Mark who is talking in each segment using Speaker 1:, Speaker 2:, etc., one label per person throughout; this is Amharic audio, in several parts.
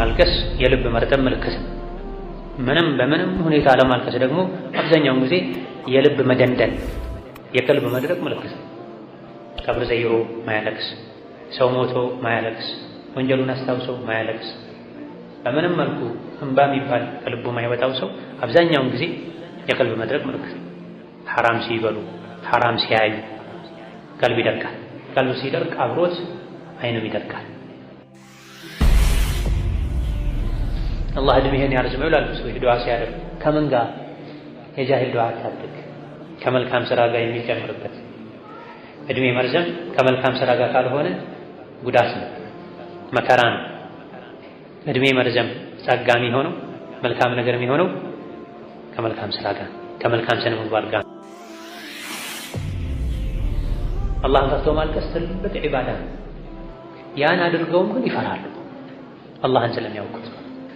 Speaker 1: ማልቀስ የልብ መርጠብ ምልክት ነው። ምንም በምንም ሁኔታ ለማልቀስ ደግሞ አብዛኛውን ጊዜ የልብ መደንደን የቀልብ መድረቅ ምልክት ነው። ቀብር ዘይሮ ማያለቅስ፣ ሰው ሞቶ ማያለቅስ፣ ወንጀሉን አስታውሶ ማያለቅስ፣ በምንም መልኩ እንባ የሚባል ከልቡ ማይወጣው ሰው አብዛኛውን ጊዜ የቀልብ መድረቅ ምልክት ነው። ሐራም ሲበሉ፣ ሐራም ሲያዩ ቀልብ ይደርቃል። ቀልብ ሲደርቅ አብሮት አይንም ይደርቃል። አላህ እድሜህን ያርዝመው ይላሉ ሰዎች ዱዓ ሲያደርጉ። ከምን ጋር? የጃሂል ዱዓ አታድርግ። ከመልካም ስራ ጋር የሚጨምርበት እድሜ መርዘም ከመልካም ስራ ጋር ካልሆነ ጉዳት ነው፣ መከራ ነው። እድሜ መርዘም ጸጋ የሚሆነው መልካም ነገር የሚሆነው ከመልካም ስራ ጋር ከመልካም ስነ ምግባር ጋር። አላህን ፈርቶ ማልቀስ ትልቅ ዒባዳ ነው። ያን አድርገውም ግን ይፈራሉ፣ አላህን ስለሚያውቁት።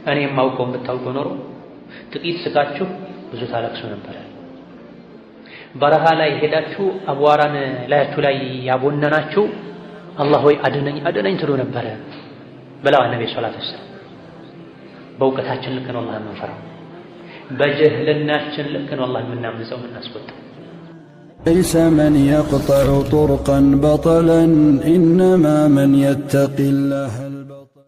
Speaker 1: እኔ የማውቀውን ብታውቁ ኖሮ ጥቂት ስቃችሁ ብዙ ታለቅሱ ነበር። በረሃ ላይ ሄዳችሁ አቧራን ላያችሁ ላይ ያቦነናችሁ አላህ ሆይ አድነኝ አድነኝ ትሉ ነበረ ብለዋል ነብዩ ሰለላሁ ዐለይሂ ወሰለም። በእውቀታችን ልክ ነው አላህን የምንፈራው፣ በጅህልናችን ልክ ነው አላህን የምናምፀው የምናስቆጣው።
Speaker 2: ليس من يقطع طرقا بطلا إنما من يتقي الله البطل.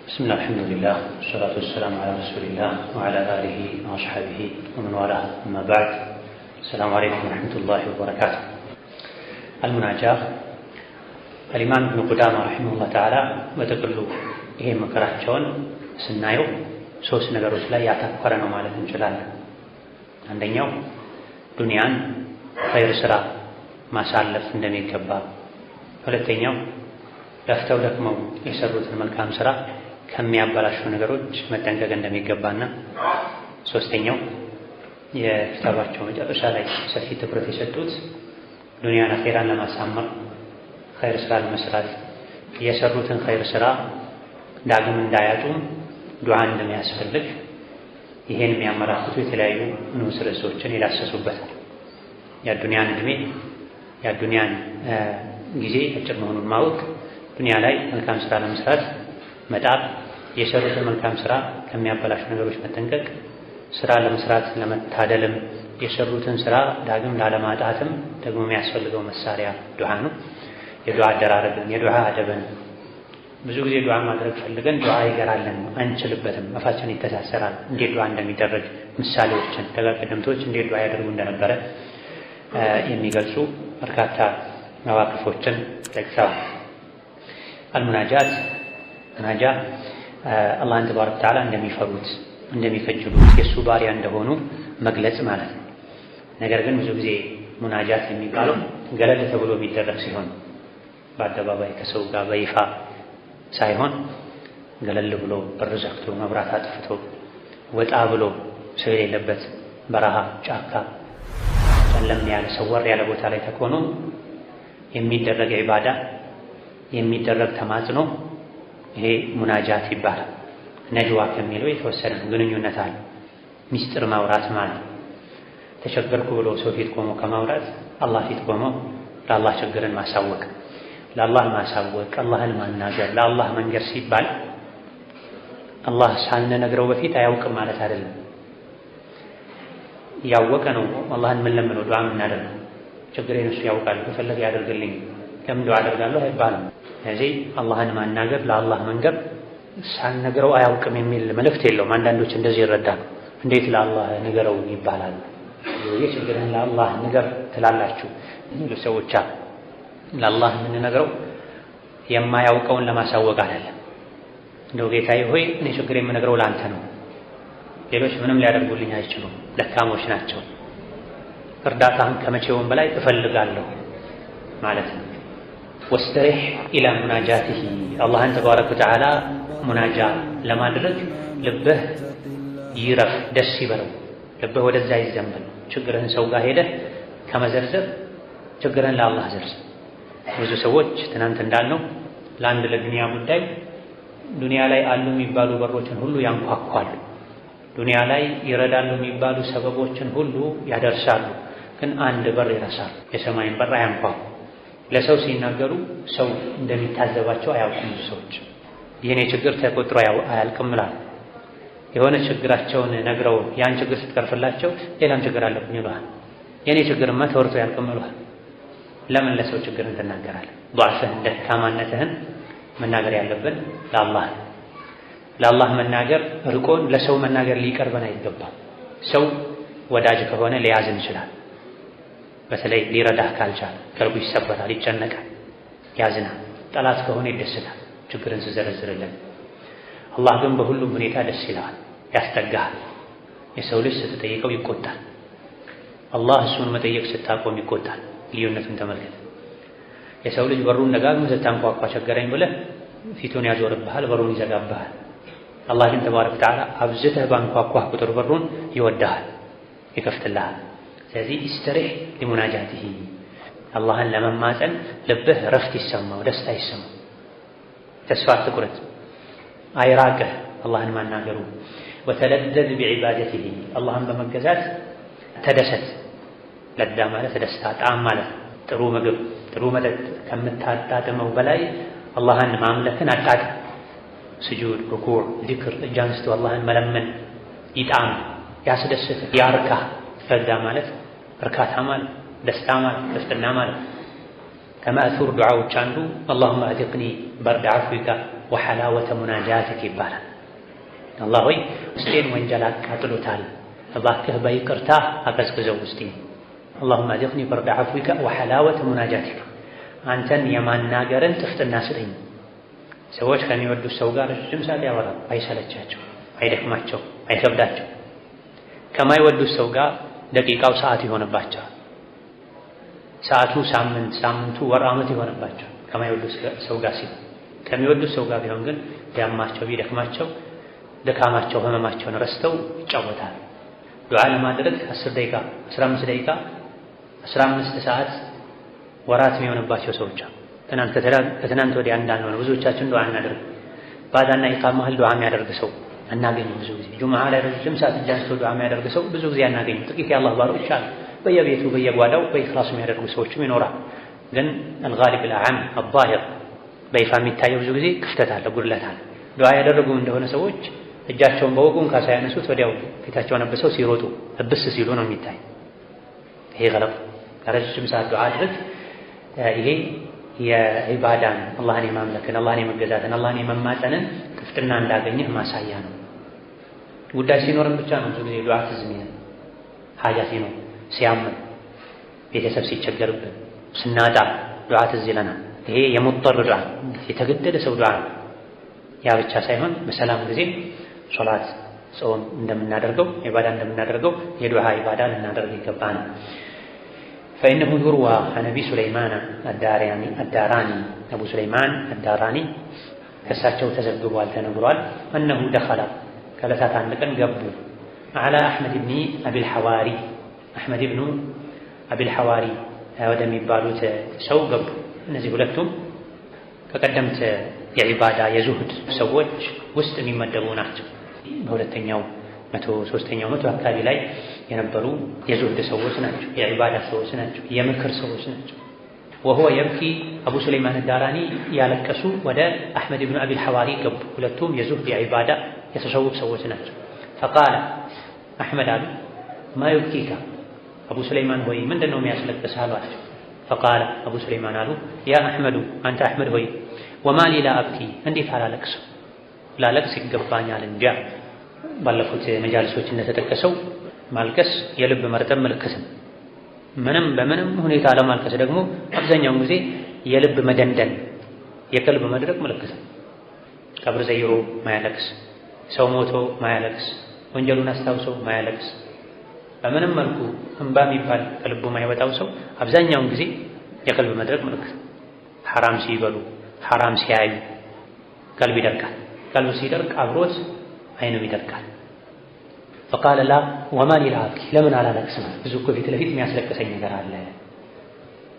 Speaker 1: بسم الله الحمد لله والصلاة والسلام على رسول الله وعلى آله وأصحابه ومن والاه أما بعد السلام عليكم ورحمة الله وبركاته። المناجاة አልኢማም ኢብኑ ቁዳማ رحمه الله تعالى በጥቅሉ ይሄ ምክራቸውን ስናየው ሶስት ነገሮች ላይ ያተኮረ ነው ማለት እንችላለን። አንደኛው ዱንያን ኸይር ስራ ማሳለፍ እንደሚገባ፣ ሁለተኛው ለፍተው ደክመው የሰሩትን መልካም ስራ ከሚያበላሹ ነገሮች መጠንቀቅ እንደሚገባና ሶስተኛው የኪታባቸው መጨረሻ ላይ ሰፊ ትኩረት የሰጡት ዱንያን አኼራን ለማሳመር ኸይር ስራ ለመስራት የሰሩትን ኸይር ስራ ዳግም እንዳያጡም ዱዓ እንደሚያስፈልግ ይሄን የሚያመላክቱ የተለያዩ ንዑስ ርዕሶችን የዳሰሱበታል። የዱንያን እድሜ የዱንያን ጊዜ አጭር መሆኑን ማወቅ፣ ዱንያ ላይ መልካም ስራ ለመስራት መጣር፣ የሰሩትን መልካም ስራ ከሚያበላሹ ነገሮች መጠንቀቅ፣ ስራ ለመስራት ለመታደልም የሰሩትን ስራ ዳግም ላለማጣትም ደግሞ የሚያስፈልገው መሳሪያ ዱዓ ነው። የዱዓ አደራረግን፣ የዱዓ አደብን። ብዙ ጊዜ ዱዓ ማድረግ ፈልገን ዱዓ ይገራለን፣ አንችልበትም፣ አፋችን ይተሳሰራል። እንዴት ዱዓ እንደሚደረግ ምሳሌዎችን ደጋግ ቀደምቶች እንዴት ዱዓ ያደርጉ እንደነበረ የሚገልጹ በርካታ መዋቅፎችን ጠቅሰዋል። አልሙናጃት ሙናጃ አላህን ተባረከ ወተዓላ እንደሚፈሩት እንደሚከጅሉት የእሱ ባሪያ እንደሆኑ መግለጽ ማለት ነው። ነገር ግን ብዙ ጊዜ ሙናጃት የሚባለው ገለል ተብሎ የሚደረግ ሲሆን በአደባባይ ከሰው ጋር በይፋ ሳይሆን ገለል ብሎ በር ዘግቶ መብራት አጥፍቶ ወጣ ብሎ ሰው የሌለበት በረሃ፣ ጫካ፣ ጨለም ያለ ሰወር ያለ ቦታ ላይ ተኮኖ የሚደረግ ዒባዳ የሚደረግ ተማጽኖ ይሄ ሙናጃት ይባላል። ነጅዋ ከሚለው የተወሰነ ግንኙነት አለ። ሚስጥር ማውራት ማለት ነው። ተቸገርኩ ብሎ ሰው ፊት ቆሞ ከማውራት አላህ ፊት ቆሞ ለአላህ ችግርን ማሳወቅ፣ ለአላህ ማሳወቅ፣ አላህን ማናገር፣ ለአላህ መንገር ሲባል አላህ ሳንነግረው በፊት አያውቅም ማለት አይደለም። ያወቀ ነው አላህን የምንለምነው ዱዓ የምናደርገው። ችግሬን እሱ ያውቃል፣ ከፈለገ ያደርግልኝ፣ ለምን ዱዓ አደርጋለሁ አይባልም። ስለዚህ አላህን ማናገር ለአላህ መንገር ሳንነግረው አያውቅም የሚል መልእክት የለውም። አንዳንዶች እንደዚህ ይረዳሉ። እንዴት ለአላህ ንገረው ይባላል? ችግርህን ለአላህ ንገር ትላላችሁ የሚሉ ሰዎች አሉ። ለአላህ የምንነግረው የማያውቀውን ለማሳወቅ አይደለም። እንደው ጌታዬ ሆይ እኔ ችግር የምነግረው ለአንተ ነው፣ ሌሎች ምንም ሊያደርጉልኝ አይችሉም፣ ደካሞች ናቸው፣ እርዳታህን ከመቼውም በላይ እፈልጋለሁ ማለት ነው። ወስተሪሕ ኢላ ሙናጃቲሂ አላህን ተባረከ ወተዓላ ሙናጃ ለማድረግ ልብህ ይረፍ፣ ደስ ይበለው፣ ልብህ ወደዛ ይዘንበል። ችግርህን ሰው ጋር ሄደህ ከመዘርዘር ችግርህን ለአላህ ዘርዝር። ብዙ ሰዎች ትናንት እንዳልነው ለአንድ ለዱንያ ጉዳይ ዱንያ ላይ አሉ የሚባሉ በሮችን ሁሉ ያንኳኳሉ። ዱንያ ላይ ይረዳሉ የሚባሉ ሰበቦችን ሁሉ ያደርሳሉ። ግን አንድ በር ይረሳሉ፣ የሰማይን በር አያንኳኩ። ለሰው ሲናገሩ ሰው እንደሚታዘባቸው አያውቁም። ብዙ ሰዎች የኔ ችግር ተቆጥሮ አያልቅም ይላል። የሆነ ችግራቸውን ነግረው ያን ችግር ስትቀርፍላቸው ሌላም ችግር አለብኝ ይሉሃል። የኔ ችግርማ ተወርቶ አያልቅም ይሉሃል። ለምን ለሰው ችግርን ትናገራለህ? ዱዓፍህን ደካማነትህን መናገር ያለብን ለአላህ ለአላህ መናገር ርቆን ለሰው መናገር ሊቀርበን አይገባም። ሰው ወዳጅ ከሆነ ሊያዝን ይችላል። በተለይ ሊረዳህ ካልቻለ ቀልቡ ይሰበራል፣ ይጨነቃል፣ ያዝናል። ጠላት ከሆነ ይደሰታል ችግርን ስዘረዝርልን። አላህ ግን በሁሉም ሁኔታ ደስ ይለዋል፣ ያስጠጋሃል። የሰው ልጅ ስትጠይቀው ይቆጣል። አላህ እሱን መጠየቅ ስታቆም ይቆጣል። ልዩነቱን ተመልከት። የሰው ልጅ በሩን ደጋግመህ ስታንኳኳ ቸገረኝ ብለህ ፊቱን ያዞርብሃል፣ በሩን ይዘጋብሃል። አላህ ግን ተባረከ ወተዓላ አብዝተህ ባንኳኳህ ቁጥር በሩን ይወድሃል፣ ይከፍትልሃል። ስለዚህ استرح لمناجاته አላህን ለመማፀን ልብህ ረፍት ይሰማው፣ ደስታ ይሰማው፣ ተስፋ አትቁረጥ፣ አይራቅህ አላህን ማናገሩ። وتلذذ بعبادته አላህን በመገዛት ተደሰት። ለዳ ማለት ደስታ፣ ጣዕም ማለት ጥሩ ምግብ፣ ጥሩ መጠጥ ከምታጣጥመው በላይ አላህን ማምለክን አጣጥም። ስጁድ፣ ሩኩዕ፣ ዚክር፣ እጅ አንስቶ አላህን መለመን ይጣም፣ ያስደስትህ፣ ያርካህ። ለዳ ማለት እርካታ ማለት ደስታ ማለት ጥፍጥና ማለት። ከማእሱር ዱዓዎች አንዱ اللهم أذقني برد عفوك وحلاوة مناجاتك ይባላል። አላህ ሆይ ውስጤን ወንጀል አቃጥሎታል፣ እባክህ በይቅርታ አቀዝቅዘው ውስጤን። اللهم أذقني برد عفوك وحلاوة مناجاتك፣ አንተን የማናገርን ጥፍጥና ስጠኝ። ሰዎች ከሚወዱት ሰው ጋር ረጅም ሰዓት ያወራሉ፣ አይሰለቻቸው፣ አይደክማቸው፣ አይከብዳቸው። ከማይወዱት ሰው ጋር ደቂቃው ሰዓት ይሆንባቸዋል። ሰዓቱ ሳምንት፣ ሳምንቱ ወር፣ ዓመት ይሆንባቸዋል ከማይወዱት ሰው ጋር ሲሆን። ከሚወዱት ሰው ጋር ቢሆን ግን ቢያማቸው ቢደክማቸው ድካማቸው ህመማቸውን ረስተው ይጫወታል። ዱዓ ለማድረግ 10 ደቂቃ፣ 15 ደቂቃ፣ 15 ሰዓት ወራት የሚሆንባቸው ሰዎች አሉ። ትናንት ከትናንት ወዲያ እንዳልሆነ ብዙዎቻችን ዱዓ እናደርግ። ባዳና ኢቃማ መሃል ዱዓ የሚያደርግ ሰው አናገኝም። ብዙ ጊዜ ጁምዓ ላይ ረጅም ሰዓት እጅ አንስቶ ዱዓ የሚያደርግ ሰው ብዙ ጊዜ አናገኝም። ጥቂት የአላህ ባሮች አሉ። በየቤቱ በየጓዳው በኢኽላስ የሚያደርጉ ሰዎችም ይኖራል። ግን الغالب الأعم الظاهر በይፋ የሚታየው ብዙ ጊዜ ክፍተት አለ፣ ጉድለት አለ። ዱዓ ያደረጉ እንደሆነ ሰዎች እጃቸውን በወጉ እንኳ ሳያነሱት ወዲያው ፊታቸውን አብሰው ሲሮጡ እብስ ሲሉ ነው የሚታይ። ይሄ ገለጥ። ረጅም ሰዓት ዱዓ አድርግ። ይሄ የዒባዳን አላህን የማምለክን አላህን የመገዛትን አላህን የመማፀንን ጥፍጥና እንዳገኘህ ማሳያ ነው። ጉዳይ ሲኖርም ብቻ ነው ብዙ ጊዜ ዱዓ ትዝ የሚለን። ሐጃ ሲኖር፣ ሲያመን፣ ቤተሰብ ሲቸገርብን፣ ስናጣ ዱዓ ትዝ ይለናል። ይሄ የሙጠር ዱዓ፣ የተገደደ ሰው ዱዓ ነው። ያ ብቻ ሳይሆን በሰላም ጊዜ ሶላት፣ ጾም እንደምናደርገው ዒባዳ እንደምናደርገው የዱዓ ዒባዳ ልናደርግ ይገባናል። فإنه يروى عن أبي سليمان الداراني أبو سليمان الداراني ከሳቸው ተዘግቧል ተነግሯል። أنه دخل ከዕለታት አንድ ቀን ገቡ على أحمد بن أبي الحواري አሕመድ ብኑ አቢል ሐዋሪ ወደሚባሉት ሰው ገቡ። እነዚህ ሁለቱም ከቀደምት የዒባዳ የዙህድ ሰዎች ውስጥ የሚመደቡ ናቸው። በሁለተኛው መቶ ሦስተኛው መቶ አካባቢ ላይ የነበሩ የዙህድ ሰዎች ናቸው። የዒባዳ ሰዎች ናቸው። የምክር ሰዎች ናቸው። وهو يبكي አቡ ሱለይማን ዳራኒ ያለቀሱ ወደ አሕመድ ብኑ አቢል ሐዋሪ ገቡ። ሁለቱም የዙህድ የዒባዳ የተሰውፍ ሰዎች ናቸው። فقال አሕመድ አሉ ما يبكيك አቡ ሱለይማን ሆይ ምንድን ነው የሚያስለቅስህ አሏቸው። فقال አቡ ሱለይማን አሉ يا أحمد አንተ አሕመድ ሆይ وما لي لا أبكي እንዴት አላለቅስም ላለቅስ ይገባኛል እንጂ። ባለፉት መጃልሶች እንደተጠቀሰው ማልቀስ የልብ መርጠብ ምልክት ነው። ምንም በምንም ሁኔታ ለማልቀስ ደግሞ አብዛኛውን ጊዜ የልብ መደንደን የቀልብ መድረቅ ምልክት ነው። ቀብር ዘይሮ ማያለቅስ፣ ሰው ሞቶ ማያለቅስ፣ ወንጀሉን አስታውሶ ማያለቅስ፣ በምንም መልኩ እንባ የሚባል ከልቡ ማይወጣው ሰው አብዛኛውን ጊዜ የቀልብ መድረቅ ምልክት። ሐራም ሲበሉ ሐራም ሲያዩ ቀልብ ይደርቃል። ቀልብ ሲደርቅ አብሮት አይንም ይደርቃል። فقال لا وما لي لا أبكي ለምን አላለቅስም? ብዙ እኮ ፊት ለፊት የሚያስለቅሰኝ ነገር አለ።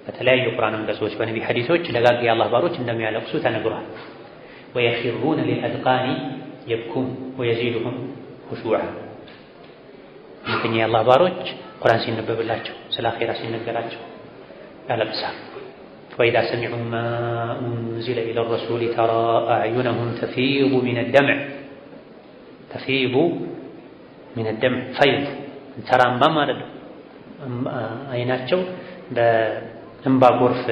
Speaker 1: በተለያዩ ቁርአን አንቀጾች በነቢ ሐዲሶች ደጋግ የአላህ ባሮች እንደሚያለቅሱ ተነግሯል። ويخرون للأذقان يبكون ويزيدهم خشوعا። እውነተኛ የአላህ ባሮች ቁርአን ሲነበብላቸው ስለ አኼራ ሲነገራቸው ያለቅሳል። وإذا سمعوا ما أنزل إلى الرسول ترى أعينهم تفيض من الدمع تفيض من الدمع فيض ተራ እምባ ማለት ነው። አይናቸው በእምባ ጎርፍ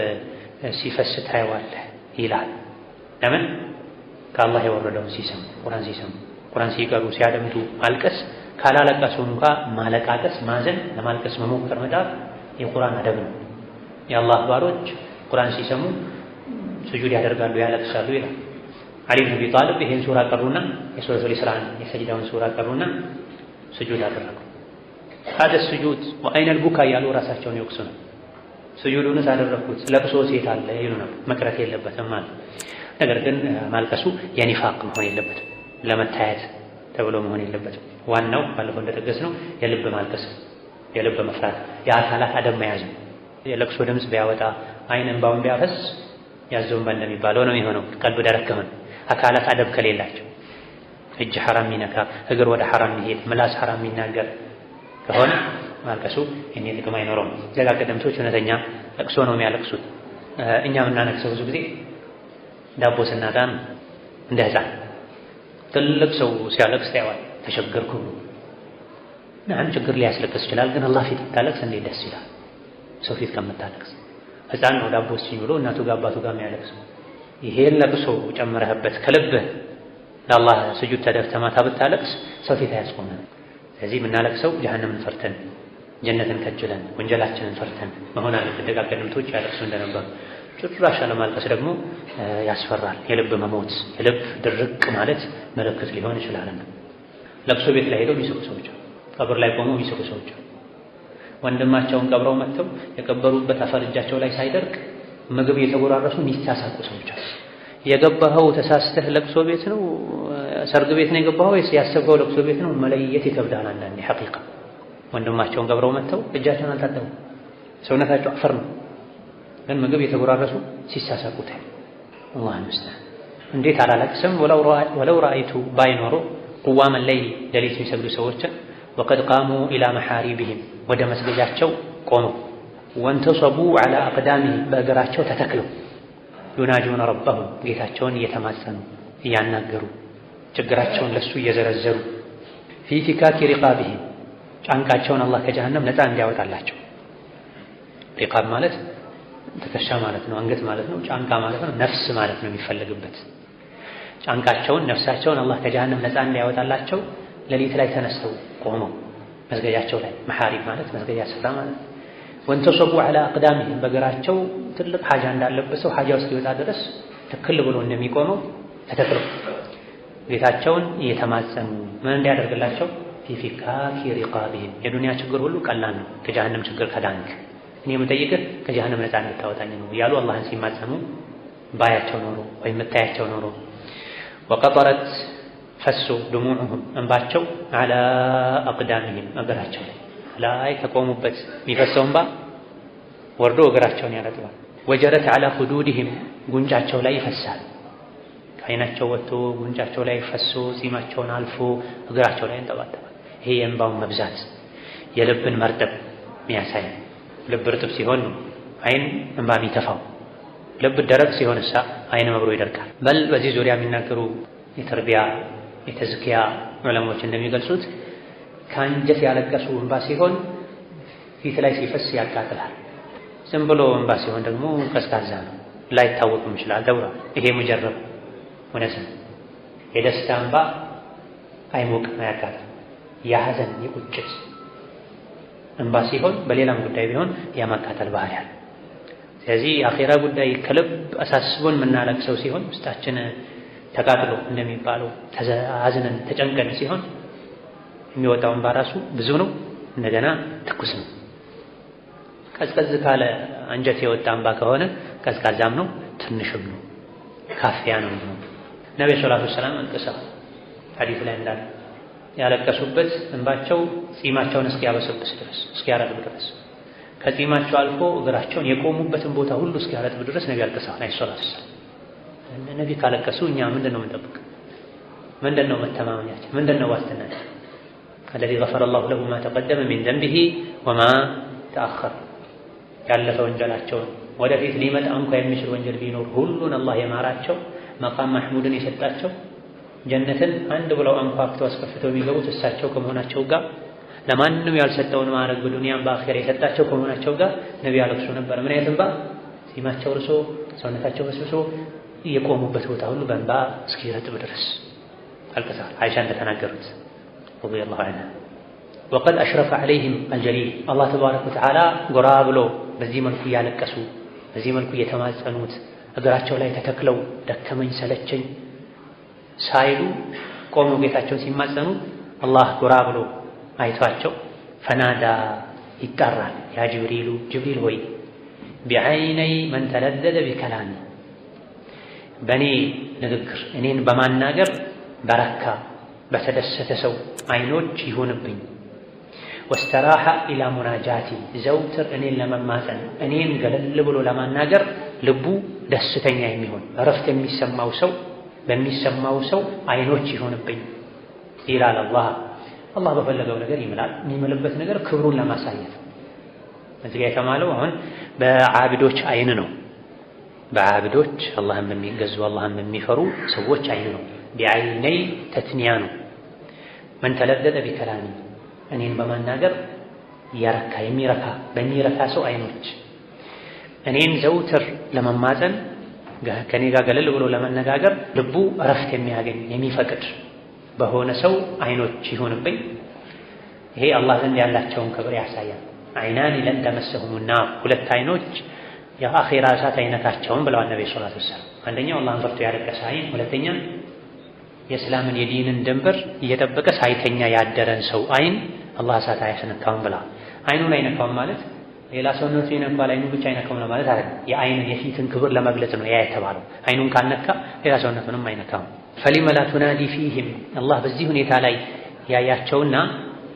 Speaker 1: ሲፈስ ታየዋለህ ይላል። ለምን? ከአላህ የወረደውን ሲሰሙ፣ ቁርአን ሲሰሙ፣ ቁርአን ሲቀሩ ሲያደምጡ ማልቀስ፣ ካላለቀሱ እንኳ ማለቃቀስ፣ ማዘን፣ ለማልቀስ መሞከር መጣር የቁርአን አደብ ነው። የአላህ ባሮች ቁርአን ሲሰሙ ስጁድ ያደርጋሉ፣ ያለቅሳሉ ይላል። ዓሊ ብን አቢ ጣሊብ ይሄን ሱራ ቀሩና የሱረቱል ኢስራን የሰጅዳውን ሱራ ቀሩና ስጁድ አደረጉ። هذا السجود وأين البكاء እያሉ ራሳቸውን ይወቅሱ ነው። ስጁዱንስ አደረግኩት ለቅሶ ሴት አለ ይሉ ነበር። መቅረት የለበትም ማለት። ነገር ግን ማልቀሱ የኒፋቅ መሆን የለበትም፣ ለመታየት ተብሎ መሆን የለበትም። ዋናው ባለፈው እንደጠቀስነው የልብ ማልቀስ፣ የልብ መፍራት፣ የአካላት አደብ መያዝ። የለቅሶ ድምፅ ቢያወጣ አይን እንባውን ቢያፈስ ያዘው እንባ እንደሚባለው ነው የሚሆነው። ቀልብ ደረቅ ከሆነ አካላት አደብ ከሌላቸው እጅ ሐራም የሚነካ፣ እግር ወደ ሐራም የሚሄድ፣ ምላስ ሐራም የሚናገር ከሆነ ማልቀሱ የኔ ጥቅም አይኖረውም። ዘጋ ቀደምቶች እውነተኛ ለቅሶ ነው የሚያለቅሱት። እኛ የምናለቅሰው ብዙ ጊዜ ዳቦ ስናጣ ነው። እንደ ሕፃን ትልቅ ሰው ሲያለቅስ ታየዋለህ። ተቸገርኩ ብሎ ናም ችግር ሊያስለቅስ ይችላል። ግን አላህ ፊት ብታለቅስ እንዴት ደስ ይላል፣ ሰው ፊት ከምታለቅስ። ሕፃን ነው ዳቦ ስጪኝ ብሎ እናቱ ጋር አባቱ ጋር የሚያለቅሰው። ይሄን ለቅሶ ጨምረህበት ከልብህ ለአላህ ስጁድ ተደፍተህ ማታ ብታለቅስ ሰው ፊት አያስቆምህም። ስለዚህ የምናለቅሰው ጀሀነምን ፈርተን ጀነትን ከጅለን ወንጀላችንን ፈርተን መሆን አለበት። ደጋግ ቀደምቶች ያለቅሱ እንደነበሩ። ጭራሽ አለማልቀስ ደግሞ ያስፈራል። የልብ መሞት፣ የልብ ድርቅ ማለት ምልክት ሊሆን ይችላልና ለቅሶ ቤት ላይ ሄደው የሚስቁ ሰዎች አሉ። ቀብር ላይ ቆመው የሚስቁ ሰዎች አሉ። ወንድማቸውን ቀብረው መጥተው የቀበሩበት አፈር እጃቸው ላይ ሳይደርቅ ምግብ እየተጎራረሱ የሚሳሳቁ ሰዎች አሉ። የገባኸው ተሳስተህ ለቅሶ ቤት ነው ሰርግ ቤት ነው የገባኸው ወይስ ያሰብከው ለቅሶ ቤት ነው መለየት ይከብዳል አንዳንዴ። ሐቂቃ ወንድማቸውን ቀብረው መጥተው እጃቸውን አልታጠቡም፣ ሰውነታቸው አፈር ነው፣ ግን ምግብ እየተጎራረሱ ሲሳሳቁ ታይ። አላህ المستعان። እንዴት አላለቅስም? ولو رأيت ባይኖሩ قوام الليل ሌሊት የሚሰግዱ ሰዎችን وقد قاموا إلى محاريبهم ወደ መስገጃቸው ቆመው وانتصبوا على أقدامهم በእግራቸው ተተክለው يناجون ربهم ጌታቸውን እየተማጸኑ እያናገሩ ችግራቸውን ለሱ እየዘረዘሩ في فكاك رقابهم ጫንቃቸውን አላህ ከጀሃነም ነፃ እንዲያወጣላቸው። رقاب ማለት ትከሻ ማለት ነው፣ አንገት ማለት ነው፣ ጫንቃ ማለት ነው፣ ነፍስ ማለት ነው የሚፈለግበት። ጫንቃቸውን ነፍሳቸውን አላህ ከጀሃነም ነፃ እንዲያወጣላቸው ሌሊት ላይ ተነስተው ቆመው መስገጃቸው ላይ መሐሪብ ማለት መስገጃ ስፍራ ማለት ነው። ወንተሰቡ ዐላ አቅዳሚሂም በእግራቸው ትልቅ ሐጃ እንዳለበት ሰው ሐጃው እስኪወጣ ድረስ ትክል ብሎ እንደሚቆመው ተተክለው ጌታቸውን እየተማጸኑ ምን እንዲያደርግላቸው في فكاك رقابهم የዱንያ ችግር ሁሉ ቀላል ነው፣ ከጀሃነም ችግር ከዳንክ እኔ የምጠይቅህ ከጀሃነም ነፃ እንድታወጣኝ ነው እያሉ አላህን ሲማጸኑ ባያቸው ኖሮ ወይም ምታያቸው ኖሮ وقطرت ፈሶ دموعهم እንባቸው على أقدامهم እግራቸው ላይ ከቆሙበት የሚፈሰው እንባ ወርዶ እግራቸውን ያረጥባል። وجرت على خدودهم ጉንጫቸው ላይ ይፈሳል። ከዓይናቸው ወጥቶ ጉንጫቸው ላይ ፈሶ ጺማቸውን አልፎ እግራቸው ላይ እንጠባጠባል። ይሄ የእንባውን መብዛት የልብን መርጠብ የሚያሳይ ልብ እርጥብ ሲሆን ነው ዓይን እንባ የሚተፋው። ልብ ደረቅ ሲሆን እሳ ዓይን አብሮ ይደርቃል። በል በዚህ ዙሪያ የሚናገሩ የተርቢያ የተዝኪያ ዑለሞች እንደሚገልጹት ከአንጀት ያለቀሱ እንባ ሲሆን ፊት ላይ ሲፈስ ያቃጥላል። ዝም ብሎ እንባ ሲሆን ደግሞ ቀዝቃዛ ነው፣ ላይታወቅም ይችላል ተብሏል። ይሄ ሙጀረብ እውነት ነው። የደስታ እንባ አይሞቅም፣ አያቃጥልም። የሐዘን የቁጭት እንባ ሲሆን በሌላም ጉዳይ ቢሆን የማቃጠል ባህሪ አለ። ስለዚህ የአኼራ ጉዳይ ከልብ አሳስቦን የምናለቅሰው ሲሆን ውስጣችን ተቃጥሎ እንደሚባለው አዝነን ተጨንቀን ሲሆን የሚወጣው እንባ ራሱ ብዙ ነው፣ እንደገና ትኩስ ነው። ቀዝቀዝ ካለ አንጀት የወጣ እንባ ከሆነ ቀዝቃዛም ነው፣ ትንሽም ነው፣ ካፊያ ነው። ነብዩ ሰለላሁ ዐለይሂ ወሰለም አልቅሰዋል። ሐዲስ ላይ እንዳለ ያለቀሱበት እንባቸው ጺማቸውን እስኪያበሰብስ ድረስ እስኪያረጥብ ድረስ ከጺማቸው አልፎ እግራቸውን የቆሙበትን ቦታ ሁሉ እስኪያረጥብ ድረስ ነቢ አልቅሰዋል። አለይሂ ሰላቱ ወሰላም። ነቢ ካለቀሱ እኛ ምንድን ነው የምንጠብቅ? ምንድን ነው መተማመኛችን? ምንድን ነው ዋስትናችን? الذي غفر الله له ما تقدم من ذنبه وما تأخر ያለፈ ወንጀላቸውን ወደፊት ሊመጣ እንኳ የሚችል ወንጀል ቢኖር ሁሉን አላህ የማራቸው መቃም ማህሙድን የሰጣቸው ጀነትን አንድ ብለው አንኳኩተው አስከፍተው የሚገቡት እሳቸው ከመሆናቸው ጋር ለማንም ያልሰጠውን ማዕረግ በዱንያም በአኺራ የሰጣቸው ከመሆናቸው ጋር ነቢ ያለቅሱ ነበር። ምን አይነት እንባ? ጺማቸው ርሶ ሰውነታቸው በስብሶ የቆሙበት ቦታ ሁሉ በእንባ እስኪረጥብ ድረስ አልቅሰዋል። አይሻ እንደተናገሩት ረዲየላሁ ዐንሃ። ወቀድ አሽረፈ ዐለይሂም አልጀሊል አላህ ተባረከ ወተዓላ ጎራ ብሎ በዚህ መልኩ እያለቀሱ በዚህ መልኩ እየተማጸኑት እግራቸው ላይ ተተክለው ደከመኝ ሰለቸኝ ሳይሉ ቆመው ጌታቸውን ሲማጸኑ አላህ ጎራ ብሎ አይቷቸው ፈናዳ ይጠራል። ያ ጅብሪሉ ጅብሪል ሆይ ቢዐይነይ መን ተለዘዘ ቢከላሚ በእኔ ንግግር እኔን በማናገር በረካ በተደሰተ ሰው አይኖች ይሁንብኝ። ወስተራሐ ኢላ ሙናጃቲ ዘውትር እኔን ለመማፀን እኔን ገለል ብሎ ለማናገር ልቡ ደስተኛ የሚሆን እረፍት የሚሰማው ሰው በሚሰማው ሰው አይኖች ይሁንብኝ ይላል አላህ። አላህ በፈለገው ነገር ይምላል። የሚምልበት ነገር ክብሩን ለማሳየት እዚህ ጋር የተማለው አሁን በዓብዶች አይን ነው። በዓብዶች አላህን በሚገዙ አላህን በሚፈሩ ሰዎች አይን ነው። ቢዐይነይ ተትኒያ ነው። መን ተለዘዘ ቢከላሚ እኔን በማናገር የረካ የሚረካ በሚረካ ሰው አይኖች እኔን ዘውትር ለመማፀን ከኔ ጋር ገለል ብሎ ለመነጋገር ልቡ እረፍት የሚያገኝ የሚፈቅድ በሆነ ሰው አይኖች ይሁንብኝ። ይሄ አላህ ዘንድ ያላቸውን ክብር ያሳያል። አይናኒ ለን ተመሰሁም ናር ሁለት አይኖች የአኺራ እሳት አይነካቸውም ብለዋል ነብዩ ሰለላሁ ዐለይሂ ወሰለም። አንደኛው አላህን ፈርቶ ያለቀሰ አይን፣ ሁለተኛ የእስላምን የዲንን ድንበር እየጠበቀ ሳይተኛ ያደረን ሰው አይን አላህ እሳት አያስነካውም ብለዋል። አይኑን አይነካውም ማለት ሌላ ሰውነቱ ይነካዋል፣ አይኑ ብቻ አይነካውም ለማለት አይደለም። የአይንን የፊትን ክብር ለመግለጽ ነው ያ የተባለው። አይኑን ካልነካ ሌላ ሰውነቱንም አይነካውም። ፈሊመ ላ ቱናዲ ፊህም አላህ በዚህ ሁኔታ ላይ ያያቸውና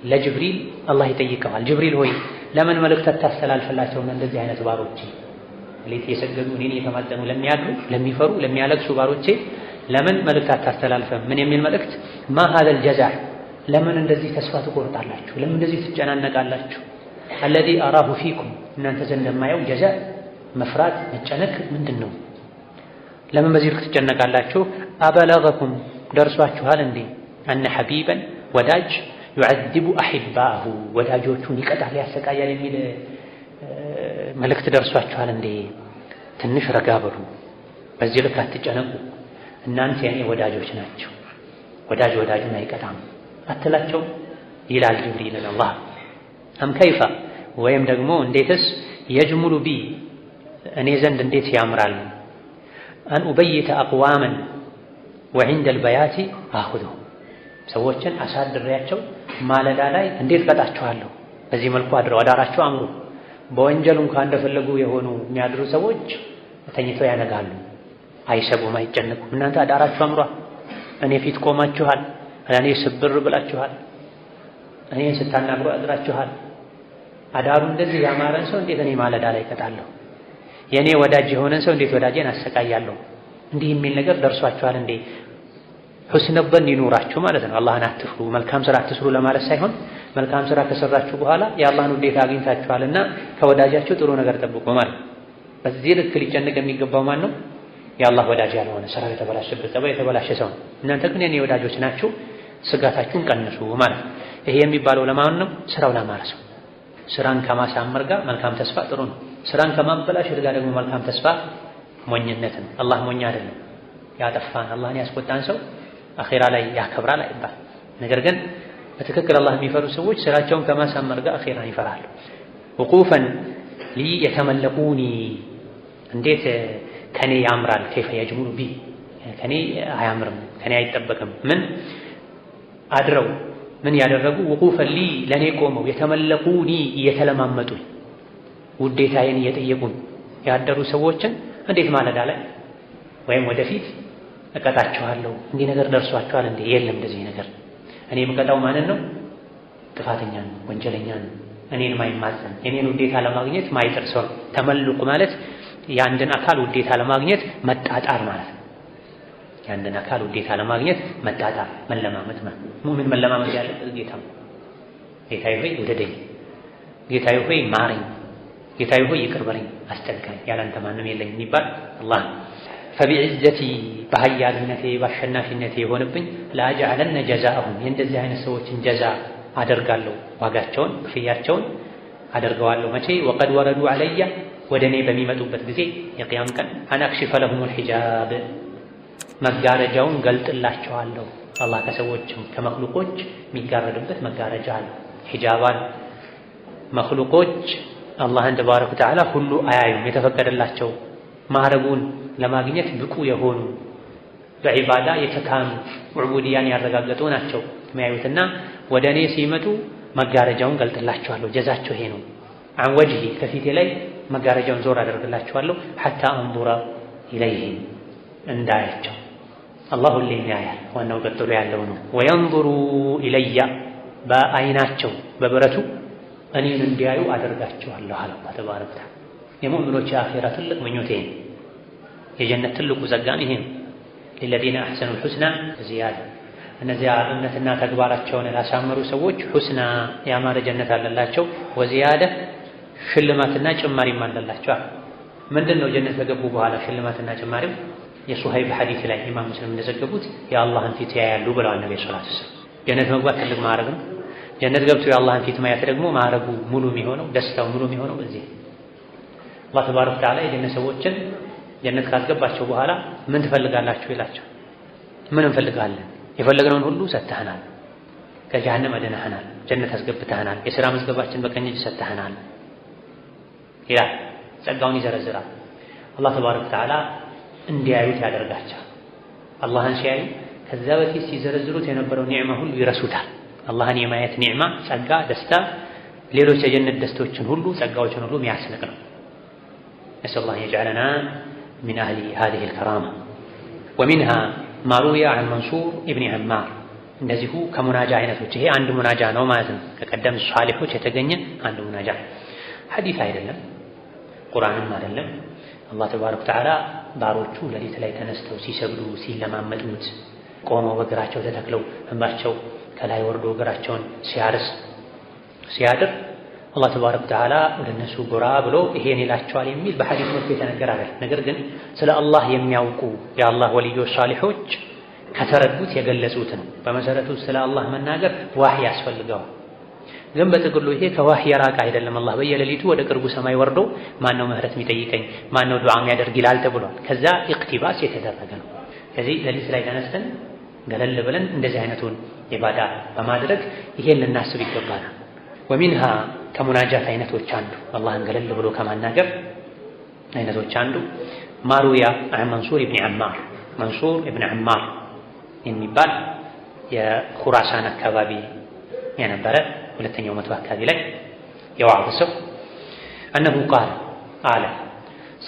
Speaker 1: ለጅብሪል አላህ ይጠይቀዋል። ጅብሪል ሆይ ለምን መልእክት አታስተላልፍላቸውና እንደዚህ አይነት ባሮቼ ሌት የሰገዱ እኔን እየተማጸኑ ለሚያድሩ ለሚፈሩ ለሚያለቅሱ ባሮቼ ለምን መልእክት አታስተላልፈም? ምን የሚል መልእክት? ማ ሀዘል ጀዛዕ ለምን እንደዚህ ተስፋ ትቆርጣላችሁ? ለምን እንደዚህ ትጨናነቃላችሁ? አለዚ አራሁ ፊኩም እናንተ ዘንድ የማየው ጀዛዕ መፍራት መጨነቅ ምንድን ነው? ለምን በዚህ ልክ ትጨነቃላችሁ? አበለገኩም ደርሷችኋል እንዴ? አነ ሐቢበን ወዳጅ ዩዐዚቡ አሒባሁ ወዳጆቹን ይቀጣል ያሰቃያል የሚል መልእክት ደርሷችኋል እንዴ? ትንሽ ረጋ በሉ፣ በዚህ ልክ አትጨነቁ። እናንተ የኔ ወዳጆች ናቸው፣ ወዳጅ ወዳጁን አይቀጣም አትላቸው ይላል ጅብሪልን አላህ። أم كيف ወይም ደግሞ እንዴትስ يجمل بي እኔ ዘንድ እንዴት ያምራል أن أبيت أقواما وعند البيات آخذهم ሰዎችን አሳድሬያቸው ማለዳ ላይ እንዴት ቀጣችኋለሁ። በዚህ መልኩ አድረው አዳራቸው አምሩ። በወንጀል እንኳን እንደፈለጉ የሆኑ የሚያድሩ ሰዎች ተኝተው ያነጋሉ፣ አይሰጉም፣ አይጨነቁም። እናንተ አዳራችሁ አምሯል፣ እኔ ፊት ቆማችኋል፣ እኔ ስብር ብላችኋል፣ እኔን ስታናግሩ አድራችኋል። አዳሩ እንደዚህ ያማረን ሰው እንዴት እኔ ማለዳ ላይ እቀጣለሁ? የእኔ ወዳጅ የሆነን ሰው እንዴት ወዳጄን አሰቃያለሁ? እንዲህ የሚል ነገር ደርሷችኋል እንዴ? ሑስነ ظን ይኑራችሁ ማለት ነው። አላህን አትፍሩ፣ መልካም ስራ አትስሩ ለማለት ሳይሆን መልካም ስራ ከሰራችሁ በኋላ የአላህን ውዴታ አግኝታችኋልና ከወዳጃችሁ ጥሩ ነገር ጠብቁ ማለት ነው። በዚህ ልክ ሊጨነቅ የሚገባው ማን ነው? የአላህ ወዳጅ ያልሆነ ስራው የተበላሸበት ጸባይ የተበላሸ ሰው ነው። እናንተ ግን የኔ ወዳጆች ናችሁ፣ ስጋታችሁን ቀንሱ ማለት ነው። ይሄ የሚባለው ለማን ነው? ስራው ላማረ ሰው። ስራን ከማሳመር ጋር መልካም ተስፋ ጥሩ ነው። ስራን ከማበላሸት ጋር ደግሞ መልካም ተስፋ ሞኝነት ነው። አላህ ሞኝ አይደለም። ያጠፋን አላህን ያስቆጣን ሰው አኺራ ላይ ያከብራል አይባል። ነገር ግን በትክክል አላህ የሚፈሩ ሰዎች ስራቸውን ከማሳመር ጋር አኺራን ይፈራሉ። وقوفا لي يتملقوني እንዴት ከኔ ያምራል። كيف يجمل بي ከኔ አያምርም፣ ከኔ አይጠበቅም። ምን አድረው ምን ያደረጉ وقوفا لي ለኔ ቆመው يتملقوني እየተለማመጡኝ ውዴታዬን እየጠየቁኝ ያደሩ ሰዎችን እንዴት ማለዳ ላይ ወይም ወደፊት እቀጣችኋለሁ፣ እንዲህ ነገር ደርሷችኋል እንዴ? የለም እንደዚህ ነገር። እኔ የምቀጣው ማንን ነው? ጥፋተኛን፣ ወንጀለኛን፣ እኔን ማይማጸን የኔን ውዴታ ለማግኘት ማይጥር ሰው። ተመልቁ ማለት የአንድን አካል ውዴታ ለማግኘት መጣጣር ማለት ነው። የአንድን አካል ውዴታ ለማግኘት መጣጣር፣ መለማመጥ ማለት ሙእሚን መለማመጥ ያለበት ጌታ ነው። ጌታዬ ሆይ ውደደኝ፣ ጌታዬ ሆይ ማረኝ፣ ጌታዬ ሆይ ይቅር በለኝ አስጠጋኝ፣ ያላንተ ማንም የለኝ የሚባል አላህ። فبعزتي በኃያልነቴ በአሸናፊነቴ የሆንብኝ لأجعلن جزاءهم የእንደዚህ አይነት ሰዎችን ጀዛ አደርጋለሁ፣ ዋጋቸውን ክፍያቸውን አደርገዋለሁ። መቼ وقد وردوا علي ወደ እኔ በሚመጡበት ጊዜ የቅያም ቀን أن أكشف لهم الحجاب መጋረጃውን ገልጥላቸዋለሁ። አላህ ከሰዎችም ከመክሉቆች የሚጋረድበት መጋረጃ አለ፣ ሒጃብ አለ። መክሉቆች አላህን ተባረከ ወተዓላ ሁሉ አያዩም። የተፈቀደላቸው ማዕረጉን ለማግኘት ብቁ የሆኑ በዒባዳ የተካኑ ዑቡድያን ያረጋገጡ ናቸው የሚያዩትና ወደ እኔ ሲመጡ መጋረጃውን ገልጥላቸዋለሁ። ጀዛቸው ይሄ ነው። عن وجهي ከፊቴ ላይ መጋረጃውን ዞር አደርግላቸዋለሁ። حتى أنظر إليهم እንዳያቸው። አላህ ሁሌም ያያል። ዋናው ቀጥሎ ያለው ነው። وينظروا إلي በአይናቸው በብረቱ እኔን እንዲያዩ አደርጋቸዋለሁ አለ አላህ ተባረከ ወተዓላ። የሙእሚኖች የአኺራ ትልቅ ምኞት ይሄ ነው። የጀነት ትልቁ ጸጋም ይሄ ነው። للذين أحسنوا الحسنى زيادة እነዚያ እምነትና ተግባራቸውን ላሳመሩ ሰዎች ሑስና ያማረ ጀነት አለላቸው፣ ወዚያደ ሽልማትና ጭማሪም አለላቸው። ምንድን ነው ጀነት ከገቡ በኋላ ሽልማትና ጭማሪው? የሱሀይብ ሐዲስ ላይ ኢማም ሙስሊም እንደዘገቡት የአላህን ፊት ያያሉ ብለዋል ነብዩ ሰለላሁ ዐለይሂ ወሰለም። ጀነት መግባት ትልቅ ማዕረግ ነው። ጀነት ገብቶ የአላህን ፊት ማየት ደግሞ ማዕረጉ ሙሉ የሚሆነው ደስታው ሙሉ የሚሆነው በዚህ። አላህ ተባረከ ወተዓላ የጀነት ሰዎችን ጀነት ካስገባቸው በኋላ ምን ትፈልጋላችሁ ይላቸው። ምን እንፈልጋለን? የፈለግነውን ሁሉ ሰጥተህናል፣ ከጀሃነም አድነህናል፣ ጀነት አስገብተህናል፣ የሥራ መዝገባችን በቀኝ እጅ ሰጥተህናል ይላል። ጸጋውን ይዘረዝራል። አላህ ተባረከ ወተዓላ እንዲያዩት ያደርጋቸዋል። አላህን ሲያዩ ከዛ በፊት ሲዘረዝሩት የነበረው ኒዕማ ሁሉ ይረሱታል። አላህን የማየት ኒዕማ፣ ጸጋ፣ ደስታ ሌሎች የጀነት ደስቶችን ሁሉ ጸጋዎችን ሁሉ የሚያስንቅ ነው። ነስአሉ ላህ የጅዐለና ሚን አህሊ ሃዚሂል ከራማ። ወሚንሃ ما روي عن መንሱር ኢብኒ ዐማር እንደዚሁ ከሙናጃ አይነቶች ይሄ አንድ ሙናጃ ነው ማለት ነው። ከቀደም ሷሊሖች የተገኘ አንድ ሙናጃ ሐዲስ አይደለም፣ ቁርአንም አይደለም። አላህ ተባረከ ወተዓላ ባሮቹ ሌሊት ላይ ተነስተው ሲሰግዱ ሲለማመጡት፣ ቆመው በእግራቸው ተተክለው እንባቸው ከላይ ወርዶ እግራቸውን ሲያርስ ሲያድር አላህ ተባረከ ወተዓላ ወደ እነሱ ጎራ ብሎ ይሄን ይላቸዋል የሚል በሐዲስ መልኩ የተነገረ አይደለም። ነገር ግን ስለ አላህ የሚያውቁ የአላህ ወልዮች ሷሊሖች ከተረዱት የገለጹት ነው። በመሰረቱ ስለ አላህ መናገር ዋህይ ያስፈልገዋል። ግን በጥቅሉ ይሄ ከዋህይ የራቀ አይደለም። አላህ በየሌሊቱ ወደ ቅርቡ ሰማይ ወርዶ ማነው ምህረት የሚጠይቀኝ ማነው ዱዓ የሚያደርግ ይላል ተብሏል። ከዛ اقتباس የተደረገ ነው። ከዚህ ሌሊት ላይ ተነስተን ገለል ብለን እንደዚህ አይነቱን ኢባዳ በማድረግ ይሄን ልናስብ ይገባናል። ومنها ከሙናጃት አይነቶች አንዱ አላህን ገለል ብሎ ከማናገር አይነቶች አንዱ ما روي عن መንሱር ኢብን ዐማር መንሱር ኢብን ዐማር የሚባል የኹራሳን አካባቢ የነበረ ሁለተኛው መቶ አካባቢ ላይ የዋዕዝ ሰው أنه قال አለ